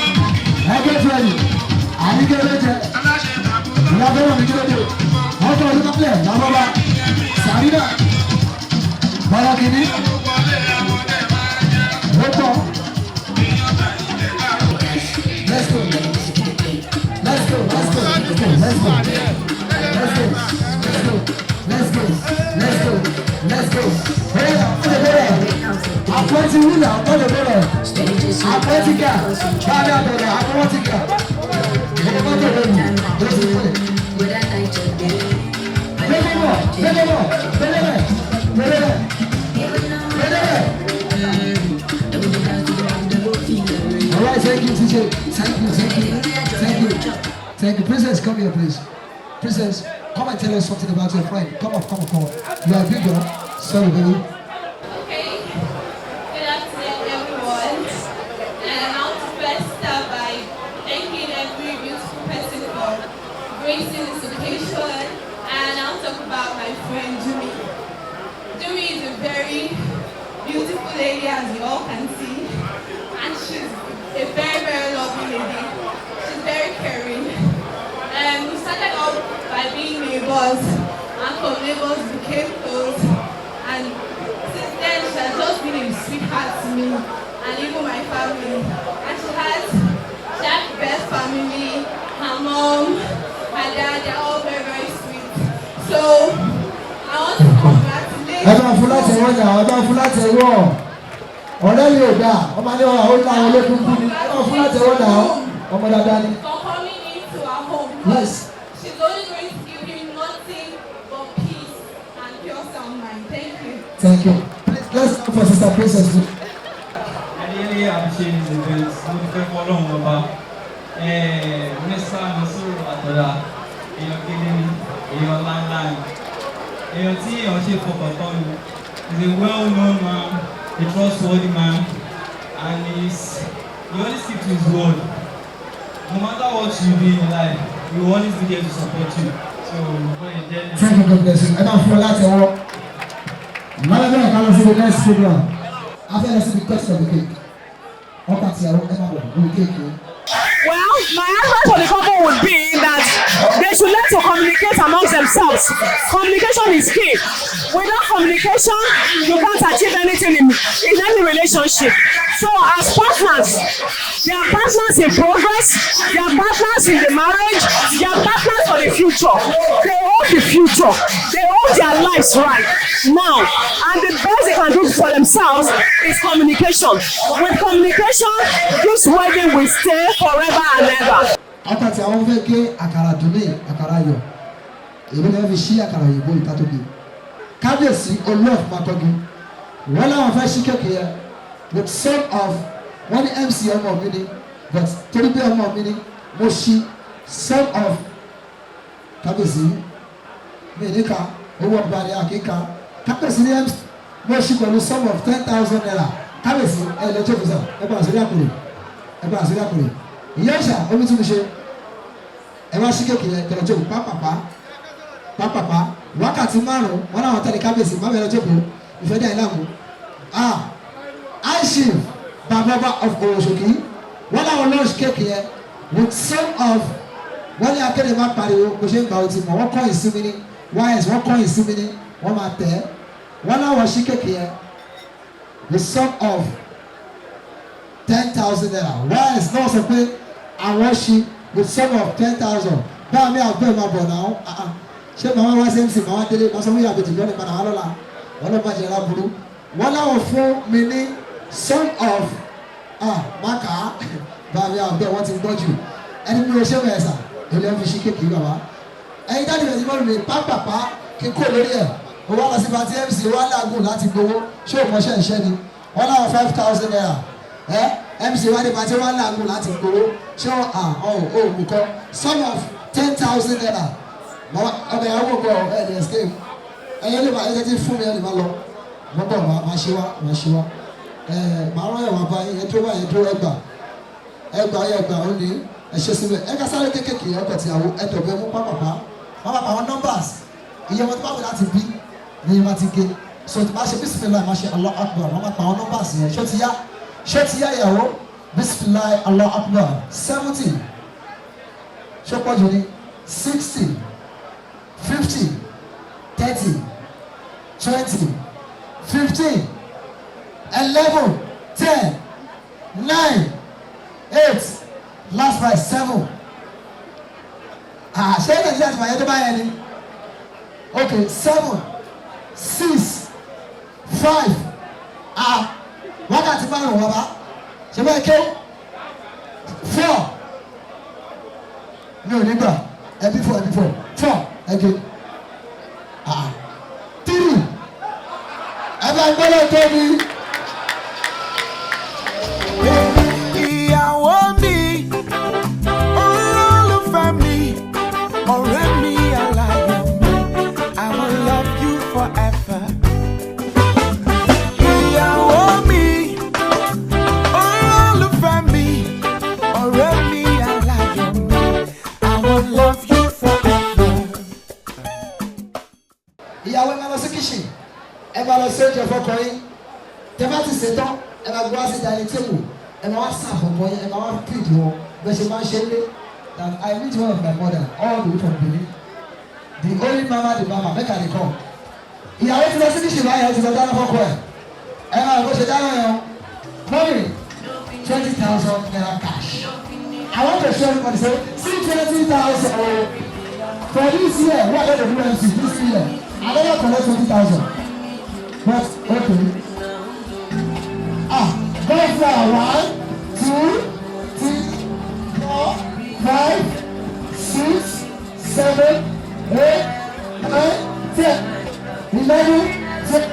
Ẹ get ready. Àníkẹ́ ló jẹ. Ìyá fẹ́ràn mi kí ló dé. Ọkọ̀ ọdún kápẹ́ làwọn bá. Sàrínà. Bọ̀rọ̀ kìíní. Ó pọ̀. Let's go. Let's go. Let's go. Let's go. Let's go. Let's go. Let's go. Let's go. Let's go. Hey, ọ̀dọ̀ bẹ̀rẹ̀. Àpótí wúlò ọ̀dọ̀ bẹ̀rẹ̀. Àpótí gà. Báyọ̀ bẹ̀rẹ̀ àpótí gà. Ọ̀dọ̀ bẹ̀rẹ̀ ló ti pè. Bẹ́ẹ̀ bọ̀ bẹ́ẹ̀ bọ̀ bẹ́ẹ̀ bẹ̀ bẹ́ẹ̀ bẹ̀ bẹ́ẹ̀ bẹ̀. All right, thank you, teacher. Thank you, thank you, thank you, thank you. Princess, come here, please. Princess, come and tell us something about your friend. Come up, come up, come up. You are a big girl. Sorry, baby. Okay. Good afternoon, everyone. And I want to first start by thanking every beautiful person for gracing this occasion. And I'll talk about my friend Jumi. Jumi is a very beautiful lady, as you all can see. And she's a very, very lovely lady. She's very caring. We started off by being neighbors, and from neighbors became close. And since then, she has just been a sweetheart to me and even my family. And she has the best family. Her mom, her dad, they're all very, very sweet. So I want to congratulate. Ẹ bá fún láti ẹwọ́ náà, ẹ bá fún láti ẹwọ́. Ọ̀rẹ́ yóò dáa, ọmọ ní ọ̀rọ̀ ó láwọn olókùn kú ni. Ẹ bá fún láti ẹwọ́ náà, ọmọ dáadáa ni. For coming into our home. Yes. She's only going to give him nothing but peace and pure sound mind. Thank you. Thank you. Please, let's clap for Sister Princess. I really appreciate this event. Mo dúpẹ́ fún Ọlọ́run ọba. Mr. Nasiru Àtọ̀dá, èèyàn kéde ni, èèyàn ńláńlá ni. Èèyàn tí èèyàn ṣe fọkàn tán ni. He's a well-known man, a trustworthy man, and he always keep to his word. No matter what you do in life, he will always be there to support you. So, bó ṣe jẹ́ nìyẹn. Thank you, God bless you. Ẹ bá fún ọ láti ẹwọ́. Lọ́dọ̀ bẹ́ẹ̀ ká lọ sí the next program. A fẹ́ lọ sí the cut of the cake. Ọkọ àti ìyàwó, ẹ máa bọ̀ lórí kéèkì. Well, my advice for the couple would be that they should learn to communicate amongst themselves. Communication is key. Without communication, you can't achieve anything in any relationship. So, as partners, they are partners in progress, they are partners in the marriage, they are partners for the future. They own the future. They own their lives right now. And the best they can do for themselves is communication. With communication, this wedding will stay forever and ever. Ọkọ àti àwọn fẹ́ gé àkàrà dùnmí, àkàrà ayọ̀. Èmi náà fi ṣí àkàrà òyìnbó ìta tó gé. Kábíyèsí Olú of Makogi. Wọ́n láwọn fẹ́ ṣí kéèkì yẹn with some of wọ́n ní MC ọmọ mi ni, but torí bí ọmọ mi ni mo ṣí some of kábíyèsí mi níka owó ọba ni àkíkà. Kábíyèsí ní MC mo ṣí pẹ̀lú sum of ₦10,000. Kábíyèsí, ẹ lọ jókòó sà, ẹ bá àṣírí àkùrẹ́, ẹ bá àṣírí àkùrẹ́. Ìyá ìṣà omi tún mi ṣe, ẹ wá ṣí kéèkì yẹn kẹlẹ jókòó pápápá pápápá. Wákàtí 5 wọn làwọn tẹ̀lé kábíyèsí má bẹ̀rẹ̀ jókòó ìfẹ́ dẹ̀ ìlàmú. Ah, high chief bàbá of Òwòṣòkì, wọn làwọn launch kéèkì yẹn with sum of wọ́n ní akéde má pariwo bó ṣe ń gbà ó ti mọ̀. Wọ́n kọ́ ìsinmi ní ys, wọ́n kọ́ ìsinmi ní wọ́n máa tẹ̀ ẹ́. Wọ́n láwọn ṣí kéèkì yẹn with sum of ₦10,000. Ys náà sọ pé àwọn ṣí with sum of 10,000. Báwo mi àgbẹ̀ máa bọ̀ náà? Ah ah, ṣé màmá wá sí MC, màmá délé, màá sọ fún yàrá lọ́nà padà wá lọ́la. Wọ́n lọ́ máa jẹ́ láburú. Wọ́n láwọn fún mi ní sum of, ah, má kà á. Báwo mi àgbẹ̀ wọ́n ti gbọ́ jù ẹni mi ò ṣe wẹ̀ ẹ̀sà èlé ń fi ṣí kéèkì bàbá. Ẹyin dáàdì rẹ̀ ti mọ́ mi pápápá kí n kó lórí ẹ̀. O wá lọ sí party, MC wá láàgùn láti gbowó. Ṣé o mọṣẹ́ ìṣẹ́ ni? Wọ́n láwọn ₦5,000 ẹ. MC wá ní party, wá láàgùn láti gbowó. Ṣé o à ọ̀ ò mú kọ́ sum of ₦10,000? Ọmọ ìyàwó kọ̀ ẹ̀ ní escape. Ẹyẹ lè máa ẹyẹ tí fún mi ẹ lè máa lọ. Mo bọ̀ máa ṣe wá máa ṣe wá. Ẹ màá rán ẹ̀wà bá yín ẹ dúró báyìí ẹ dúró ẹgbà. Ẹgbà ẹ gbà ó ní ẹ ṣe síbẹ̀. Ẹ ká sáré kékèké ọkọ̀ tìyàwó ẹ dọ̀bẹ́ mú pápápá. Pápápá àwọn numbers iye wọn tó bá wù láti bí ní ma ti gé. So tí máa ṣe bisimilahi máa ṣe Allahu Akbar wọ́n máa pa àwọn numbers yẹn. Ṣé ti yá? Ṣé ti yá ìyàwó? Bisimilahi Allahu Akbar 70. Ṣé pọ̀ jù ní 60, 50, 30, 20, 15, 11, 10, 9, 8, last price 7. Ah, ṣé Nàìjíríà ti máa yẹ tó bá yẹn ni? Okay, 7, 6, 5. Ah, wákàtí márùn-ún wọ́n bá. Ṣé bẹ́ẹ̀ ké? 4. Mi ò ní gbà. Ẹbí 4, ẹbí 4. 4, ẹgbẹ́. Ah, 3. Ẹ bá gbọ́dọ̀ tóbi. Ìyàwó mi, olólùfẹ́ mi, ọ̀rẹ́ mi aláyọ̀ mi, I will love you forever. Ìyàwó mi, olólùfẹ́ mi, ọ̀rẹ́ mi aláyọ̀ mi, I will love you forever. Ìyàwó ẹ máa lọ sí kíṣìn, ẹ máa lọ sí oúnjẹ fọ́kọ yín. Tẹ bá ti ṣe tán, ẹ máa gbé wá sí dining table, ẹ máa wá sàfọ̀kọ yín, ẹ máa wá feed wọn bẹ́ẹ̀ ṣe máa ń ṣe é lé. That I meet one of my mother all the way from Benin. The only mama the mama make I dey come. Ìyàwó ti lọ sí kíṣìn báyìí, ó ti lọ dáná fọ́kọ ẹ̀. Ẹ máa bó ṣe dáná yẹn o. Mọ́mì, 20,000 naira cash. I want to show everybody say see 20,000 o. For this year, wey I don dey do MC this year, I never collect 20,000. But okay. Ah, go for 1, 2, 3, 4, 5, 6, 7, 8, 9, 10, 11, 12,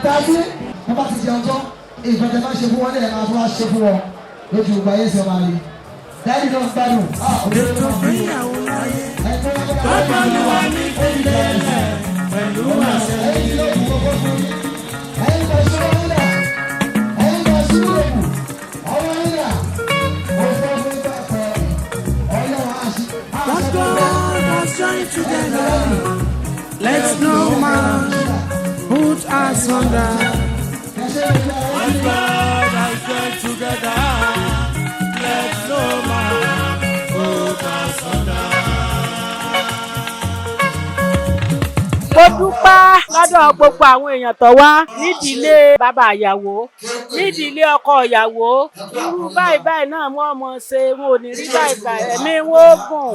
13. Wọ́n bá ti jẹun tán, ìgbọ́n tẹ máa ṣe fún wọn ní ẹ̀ máa tún wá ṣe fún wọn lójú ìgbà yẹn ṣe máa rí. Dáàdì náà gbádùn. Ah, Ètò ìgbéyàwó láyé, bàbá ló wà ní ìpínlẹ̀ pẹ̀lú àṣẹ. What God has joined together, let no man put asunder. What God has joined together, let no man put asunder. Mo dúpẹ́ lọ́dọ̀ gbogbo àwọn èèyàn tó wá nídìílé bàbá ìyàwó, nídìílé ọkọ ìyàwó. Irú báyìí báyìí náà wọ́n mọ̀ ṣe, wọn ò ní rí báyìí báyìí, ẹ̀mí wọn ó gùn.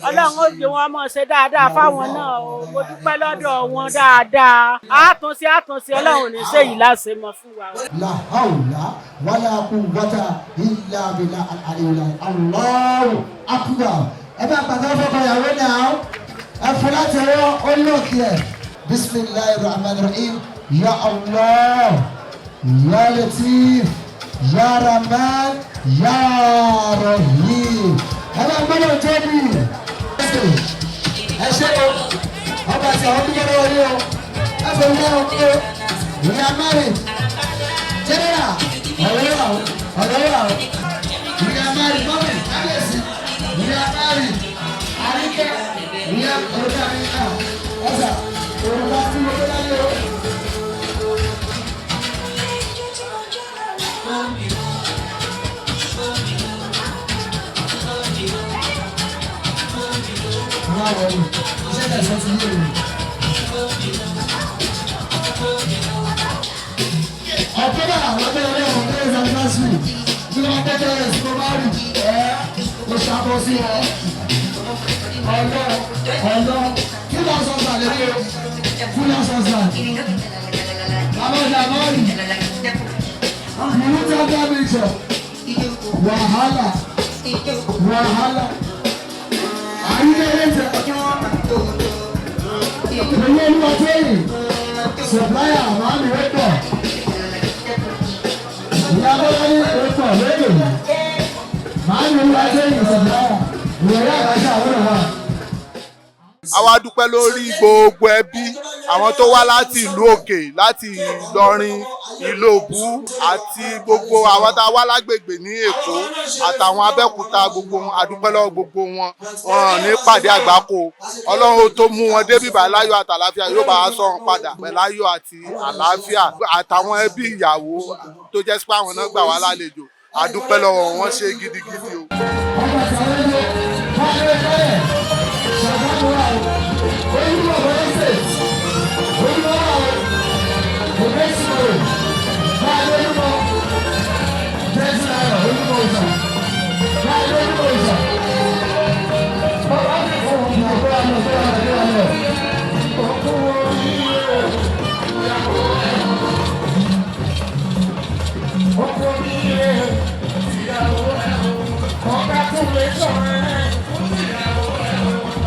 Ọlọ́run ó jẹ́ wọn mọ̀ ṣe dáadáa fáwọn náà o. Mo dúpẹ́ lọ́dọ̀ wọn dáadáa. Àtúnṣe àtúnṣe Ọlọ́run ò ní ṣe yìí láṣẹ mọ́ fún wa. La hawla wala quwwata illa billah al-aliyyil azim. Allahu akbar. Ẹ bá gbàgbọ́ fọ́kọ ìyàwó náà. Ẹ fún láti ọwọ́ olóòkè ẹ̀. Bismillahir Rahmanir Rahim. Ya Allah, Ya Latif, Ya Rahman, Ya Rahim. Ẹ bá gbọ́dọ̀ tóbi. Ẹ ṣe o, ọba àti àwọn dúpẹ́ lọ́wọ́ yín o. Ẹ fẹ́ wọ́n o. We are married. General, ọ̀rẹ́ wà o, ọ̀rẹ́ wà o. We are married, mọ́mí, kábíyèsí. We are married. Àríkẹ́, we are orúkọ mi náà. Ọ̀sà, orúkọ tí mo tó láyé o. Má wọlé, iṣẹ́ tẹ̀sán ti yé mi. October lọ́jọ́ ọlọ́run ní anniversary ní wọ́n tẹ́tẹ́ rẹ̀ sí mo bá rí ẹ́ mo ṣàbọ̀ sí ọ. Ọlọ́ ọlọ́ 2000 lè rí o, 2000. Bàbá ọjà máa rí. Ìlú tí wọ́n bá mi sọ. Wàhálà wàhálà. Àyíká ilé ìtẹ̀. Èyí olúwa tó yìí. Supplier máa ń rí pọ̀. Ìyá Bọ́lá ní pọ̀ lóde. Máa ń rí olúwa tó yìí supplier. Ìrọ̀lẹ́ àbájá àwọn ọ̀rọ̀ wa. Àwa dúpẹ́ lórí gbogbo ẹbí àwọn tó wá láti ìlú òkè, láti Ìlọrin, Ìlóbù àti gbogbo àwọn tá a wá lágbègbè ní Èkó àtàwọn Abẹ́òkúta, gbogbo wọn, a dúpẹ́ lọ́wọ́ gbogbo wọn. Wọn ò ní pàdé àgbákò. Ọlọ́run tó mú wọn débí bá láyọ̀ àtàlàáfíà yóò bá a sọ wọn padà pẹ̀lú ayọ̀ àti àlàáfíà. Àtàwọn ẹbí ìyàwó tó jẹ́ sí pé àwọn náà gbà wá lálejò, a dúpẹ́ lọ́wọ́ wọn, ṣe gidigidi o.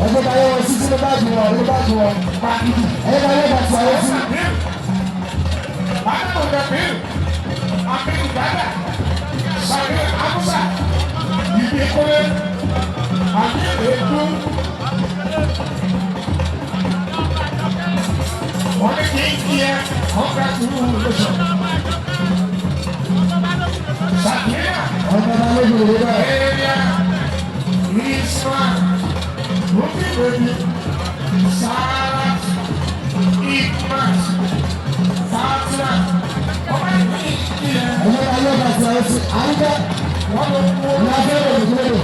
Ẹgbẹ́ bá yẹ wọn sí sínú báàgì wọn ló báàgì wọn, ẹgbẹ́ bá yẹ bàtì àwọn sí. Ọmọ bá lójú ìwé báyìí. Ẹgbẹ́ bá yẹ bàtì àwọn sí. Àyíká ìyá fẹ́rẹ̀ òdòdó.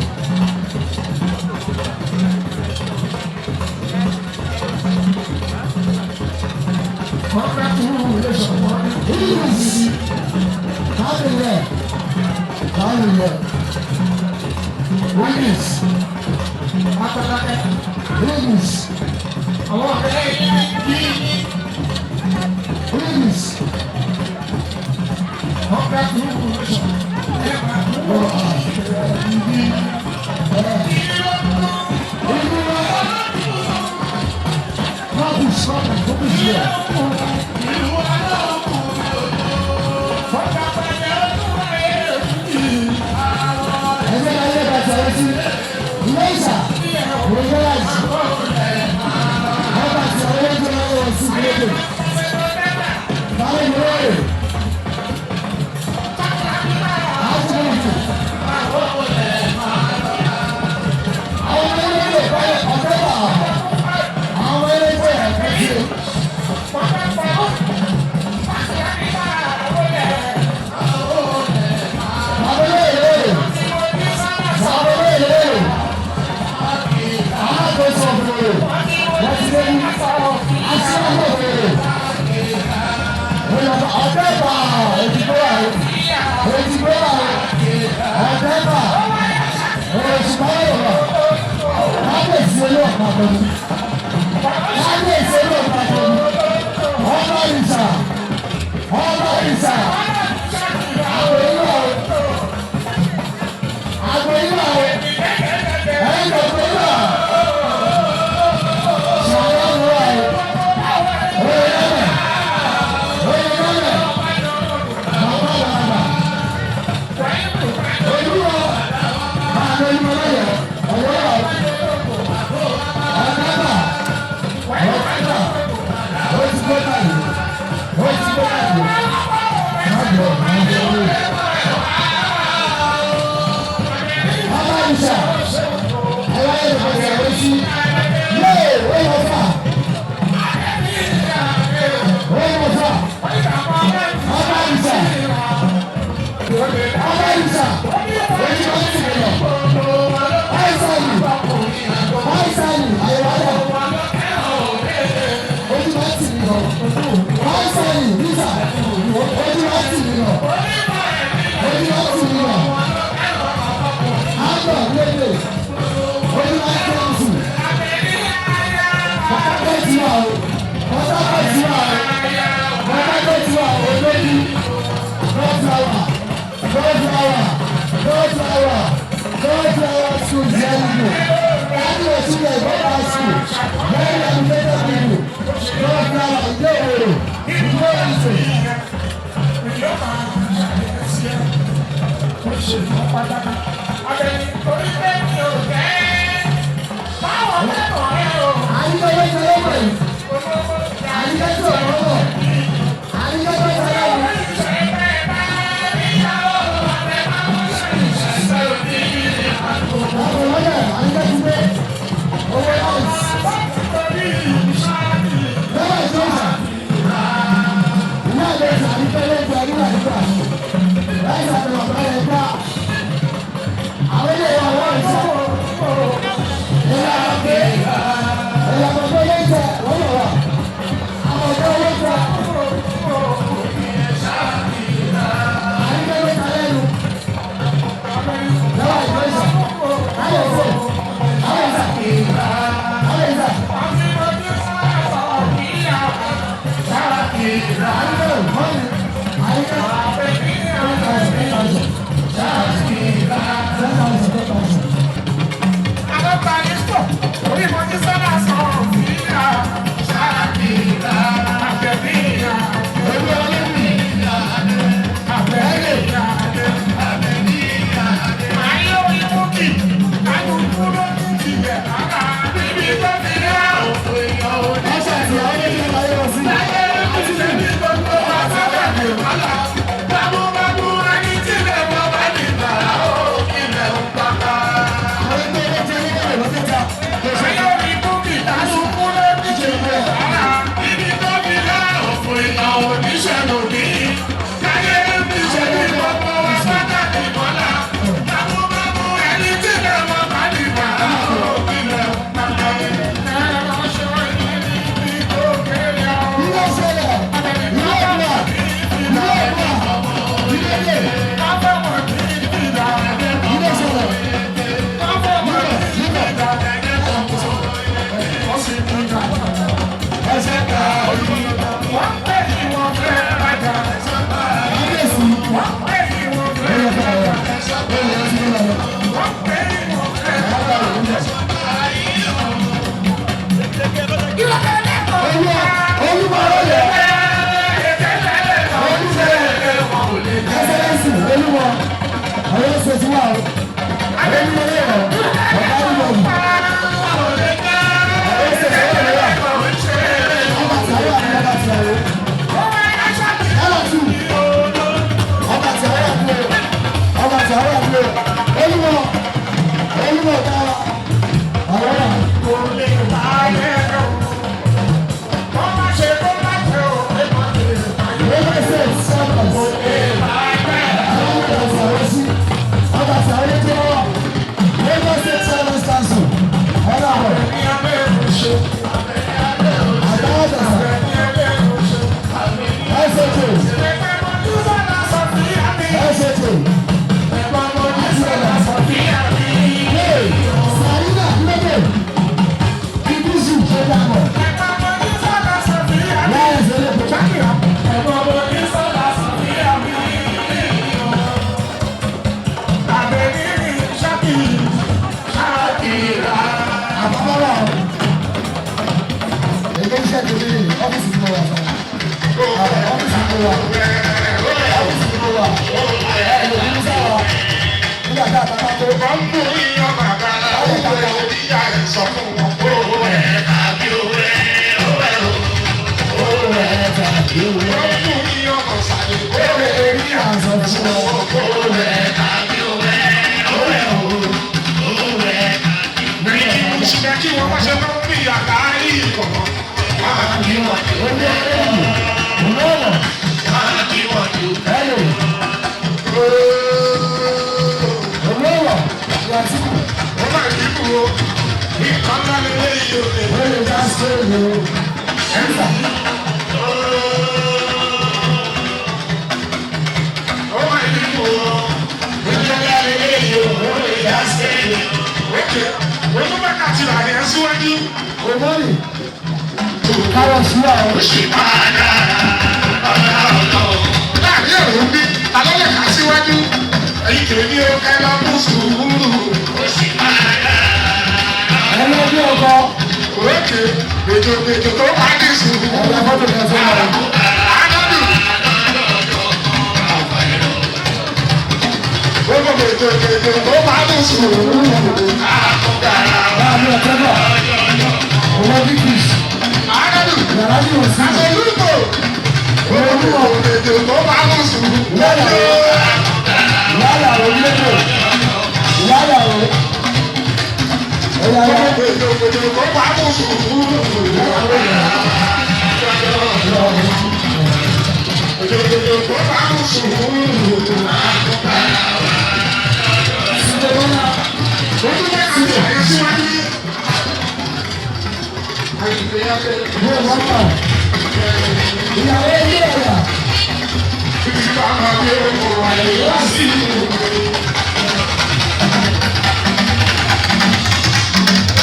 Ìyàwó ilé ẹ̀yà.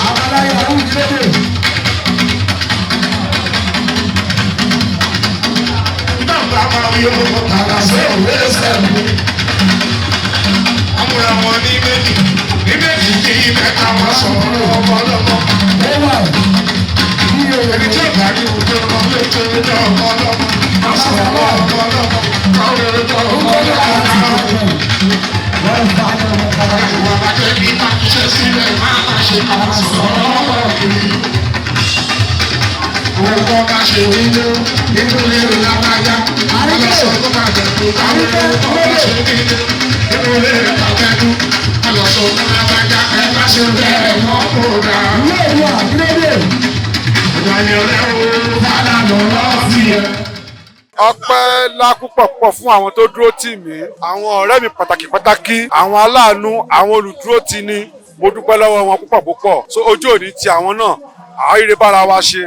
Àwọn aláyọ̀ àwọn ìdílé. Amúra wọn ní méjì ní méjì ní mẹ́ta wọn sọ̀rọ̀ ọmọ ọlọ́mọ. Ẹni tí ọ̀gá ní ojú ọmọ ló tó ní ọmọ ọlọ́mọ. Wọ́n sọ̀rọ̀ ọmọ ọlọ́mọ. Káwọn ọjọ́ ọmọ ọlọ́mọ. Ìwà bàjẹ́ bí máa ń ṣe sílẹ̀ máa máa ṣe máa sọ̀rọ̀ ọmọ kiri. Owó bá ṣe nílé nínú ilé lágbájá. Alọ́sọ tó máa jẹ̀ kó káwọn owó bá ṣe nílé nínú ilé lágbájú. Alọ́sọ tó lágbájá ẹ bá ṣe bẹ́ẹ̀ wọ́n kó dáa. Ìgbà yẹn rẹ̀ ó bá lànà lọ́ọ̀sì yẹn. Ọpẹ́ ńlá púpọ̀ púpọ̀ fún àwọn tó dúró tì mí, àwọn ọ̀rẹ́ mi pàtàkì pàtàkì, àwọn aláàánú, àwọn olùdúró tì ní. Mo dúpẹ́ lọ́wọ́ wọn púpọ̀ púpọ̀. So ojú òní ti àwọn náà, àríre bára wa ṣe.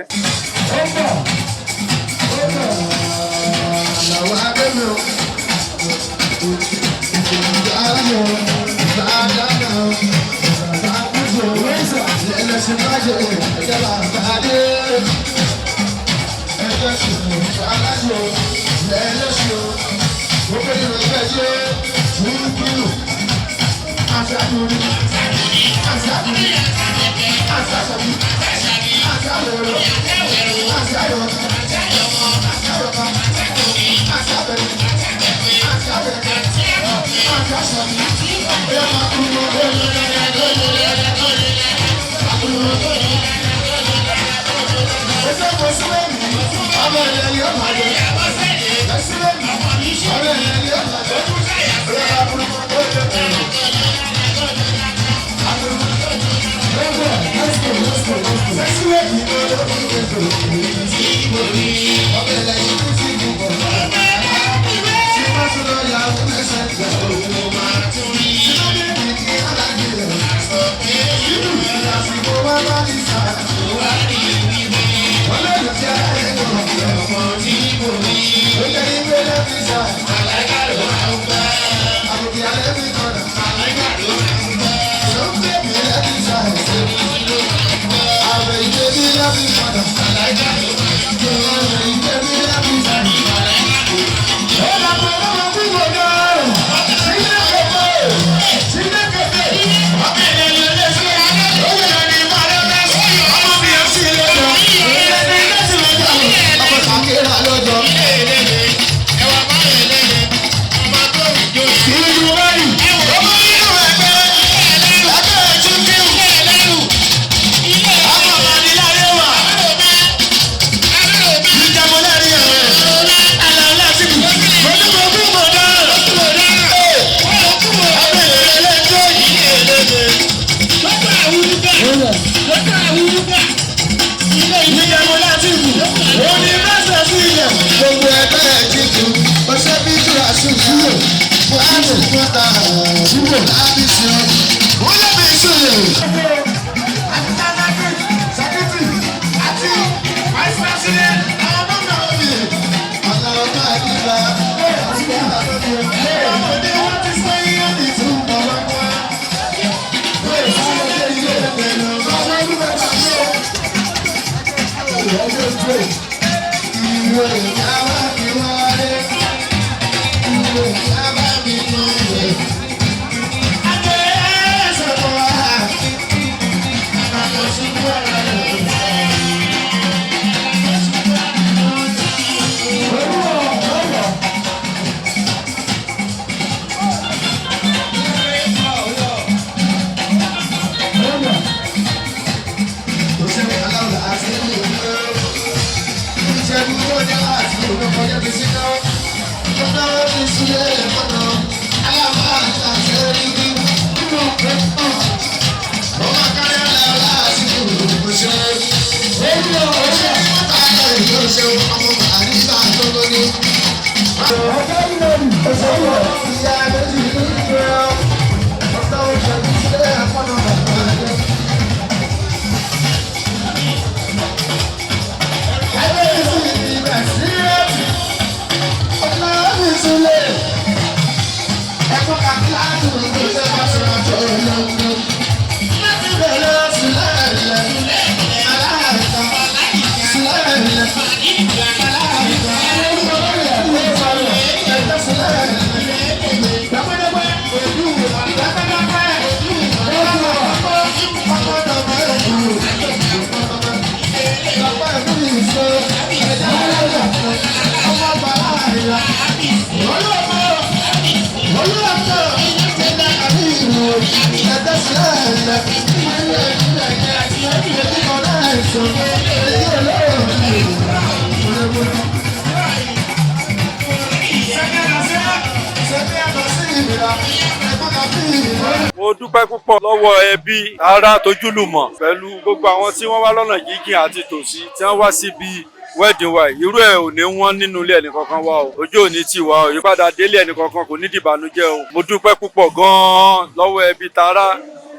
Mo dúpẹ́ púpọ̀ lọ́wọ́ ẹbí, ará, tójúlùmọ̀ pẹ̀lú gbogbo àwọn tí wọ́n wá lọ́nà jíjìn àti tòsí tí wọ́n wá síbi wedding wa yìí. Irú ẹ̀ ò ní wọ́n nínú ilé ẹnìkankan wa o, ojú ò ní tì wá o, ìpadà délé ẹnìkankan kò ní dìbànújẹ́ o. Mo dúpẹ́ púpọ̀ gan-an lọ́wọ́ ẹbí, tará,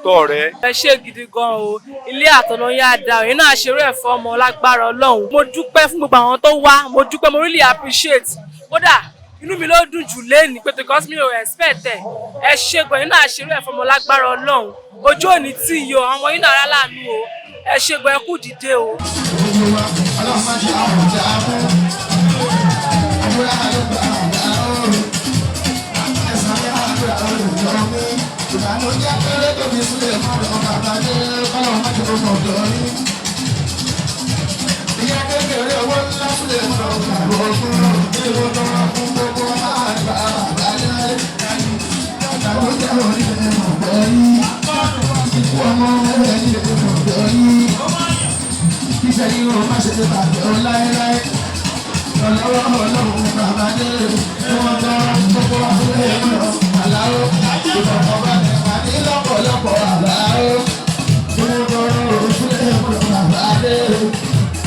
tọ̀rẹ́. Ẹ ṣe gidi gan o. Ilé àtọ̀nà yá da òyìn náà ṣeré ẹ̀fọ́ ọmọ lágbára Ọlọ́run. Mo dúpẹ́ fún gbogbo àwọn tó wá. Mo dúpẹ́, mo really appreciate. Kódà inú mi ló dùn jù léni pé because mi ò expect ẹ. Ẹ ṣe gan yín náà ṣeré ẹ̀fọ́ ọmọ lágbára Ọlọ́run. Ojú òní tí yọ àwọn ọmọ yín náà rà láàánú o. Ẹ ṣe gan, ẹ kú dìde o. Ìbànújẹ́ kéré tóbi sílẹ̀ mọ́rọ̀ bàbá dé kọ́lọ́ má jẹ́ ọmọ ọ̀dọ́ yín. Ìyá kékeré owó ńlá sílẹ̀ mọ́rọ̀ bàbá ọ̀gbọ́n èrò tọrọ fún gbogbo àgbà bàbá dé. Ìbànújẹ́ orí ẹ̀ ọ̀dọ́ yín. Ikú ọmọ ẹ̀ ní ọ̀dọ́ yín. Iṣẹ́ yìí ó má ṣe bàjẹ́ ó láéláé. Ọlọ́wọ́ Ọlọ́run bàbá dé wọ́n tọrọ gbogbo àfúlẹ̀ mọ́rọ̀ àláwọ̀. Ìfọ̀kànbalẹ̀ pàdé lọ́pọ̀lọpọ̀ àláwọ̀. Wọ́n tọrọ òfúlẹ̀ mọ́rọ̀ bàbá dé.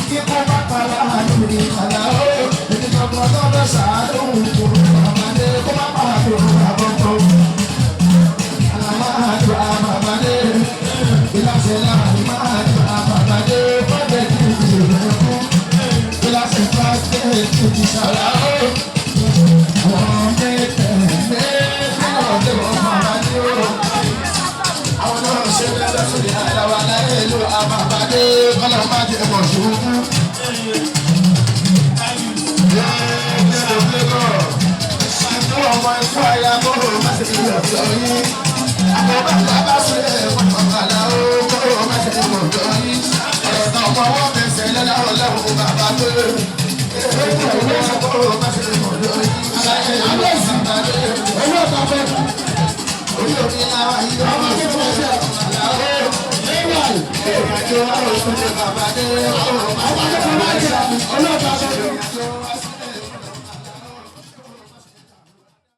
Kíkó bá para àdúgbò àláwọ̀. Èmi kankan lọ́dọ̀ sàánú kò bàbá dé kó má bàa tó àbọ̀tọ̀. Àlàmà àdúrà bàbá dé. Ìlàsẹ̀ láàrin máa àdúrà bàbá dé. Fọ́jẹ̀ kí n ti rẹ̀ fún. Ìlàsẹ̀ fàṣẹ kí n ti ṣàlàó. Wọ́n mẹ́tẹ̀ mẹ́tẹ̀ ọ̀dẹ̀ wọ́n bàbá dé o. Àwọn náà ṣe bẹ́ẹ̀ sórí àdáwà láyé ìlú àbàbàdé kọ́lá má jẹ́ mọ̀ ṣùkú. Ọmọ ikú àyà kó má ṣe lọ yín. Àwọn bàbá bá ṣe wọ́n bàbá ó kó má ṣe mọ̀ lọ yín. Ọ̀rọ̀ ọmọ wọn fẹsẹ̀ lọ́la ọlọ́run bàbá tó lè. Kó má ṣe mọ̀ lọ yín. Aláyé ìlú àbàdé. Owó ọ̀tá fẹ́. Orí omi làwọn yìí ọmọ tó fẹ́ ṣe àlàó. Ìrìnàjò àwọn òṣèlú bàbá dé. Àwọn ọmọ tó fẹ́ ṣe ọlọ́ta fẹ́.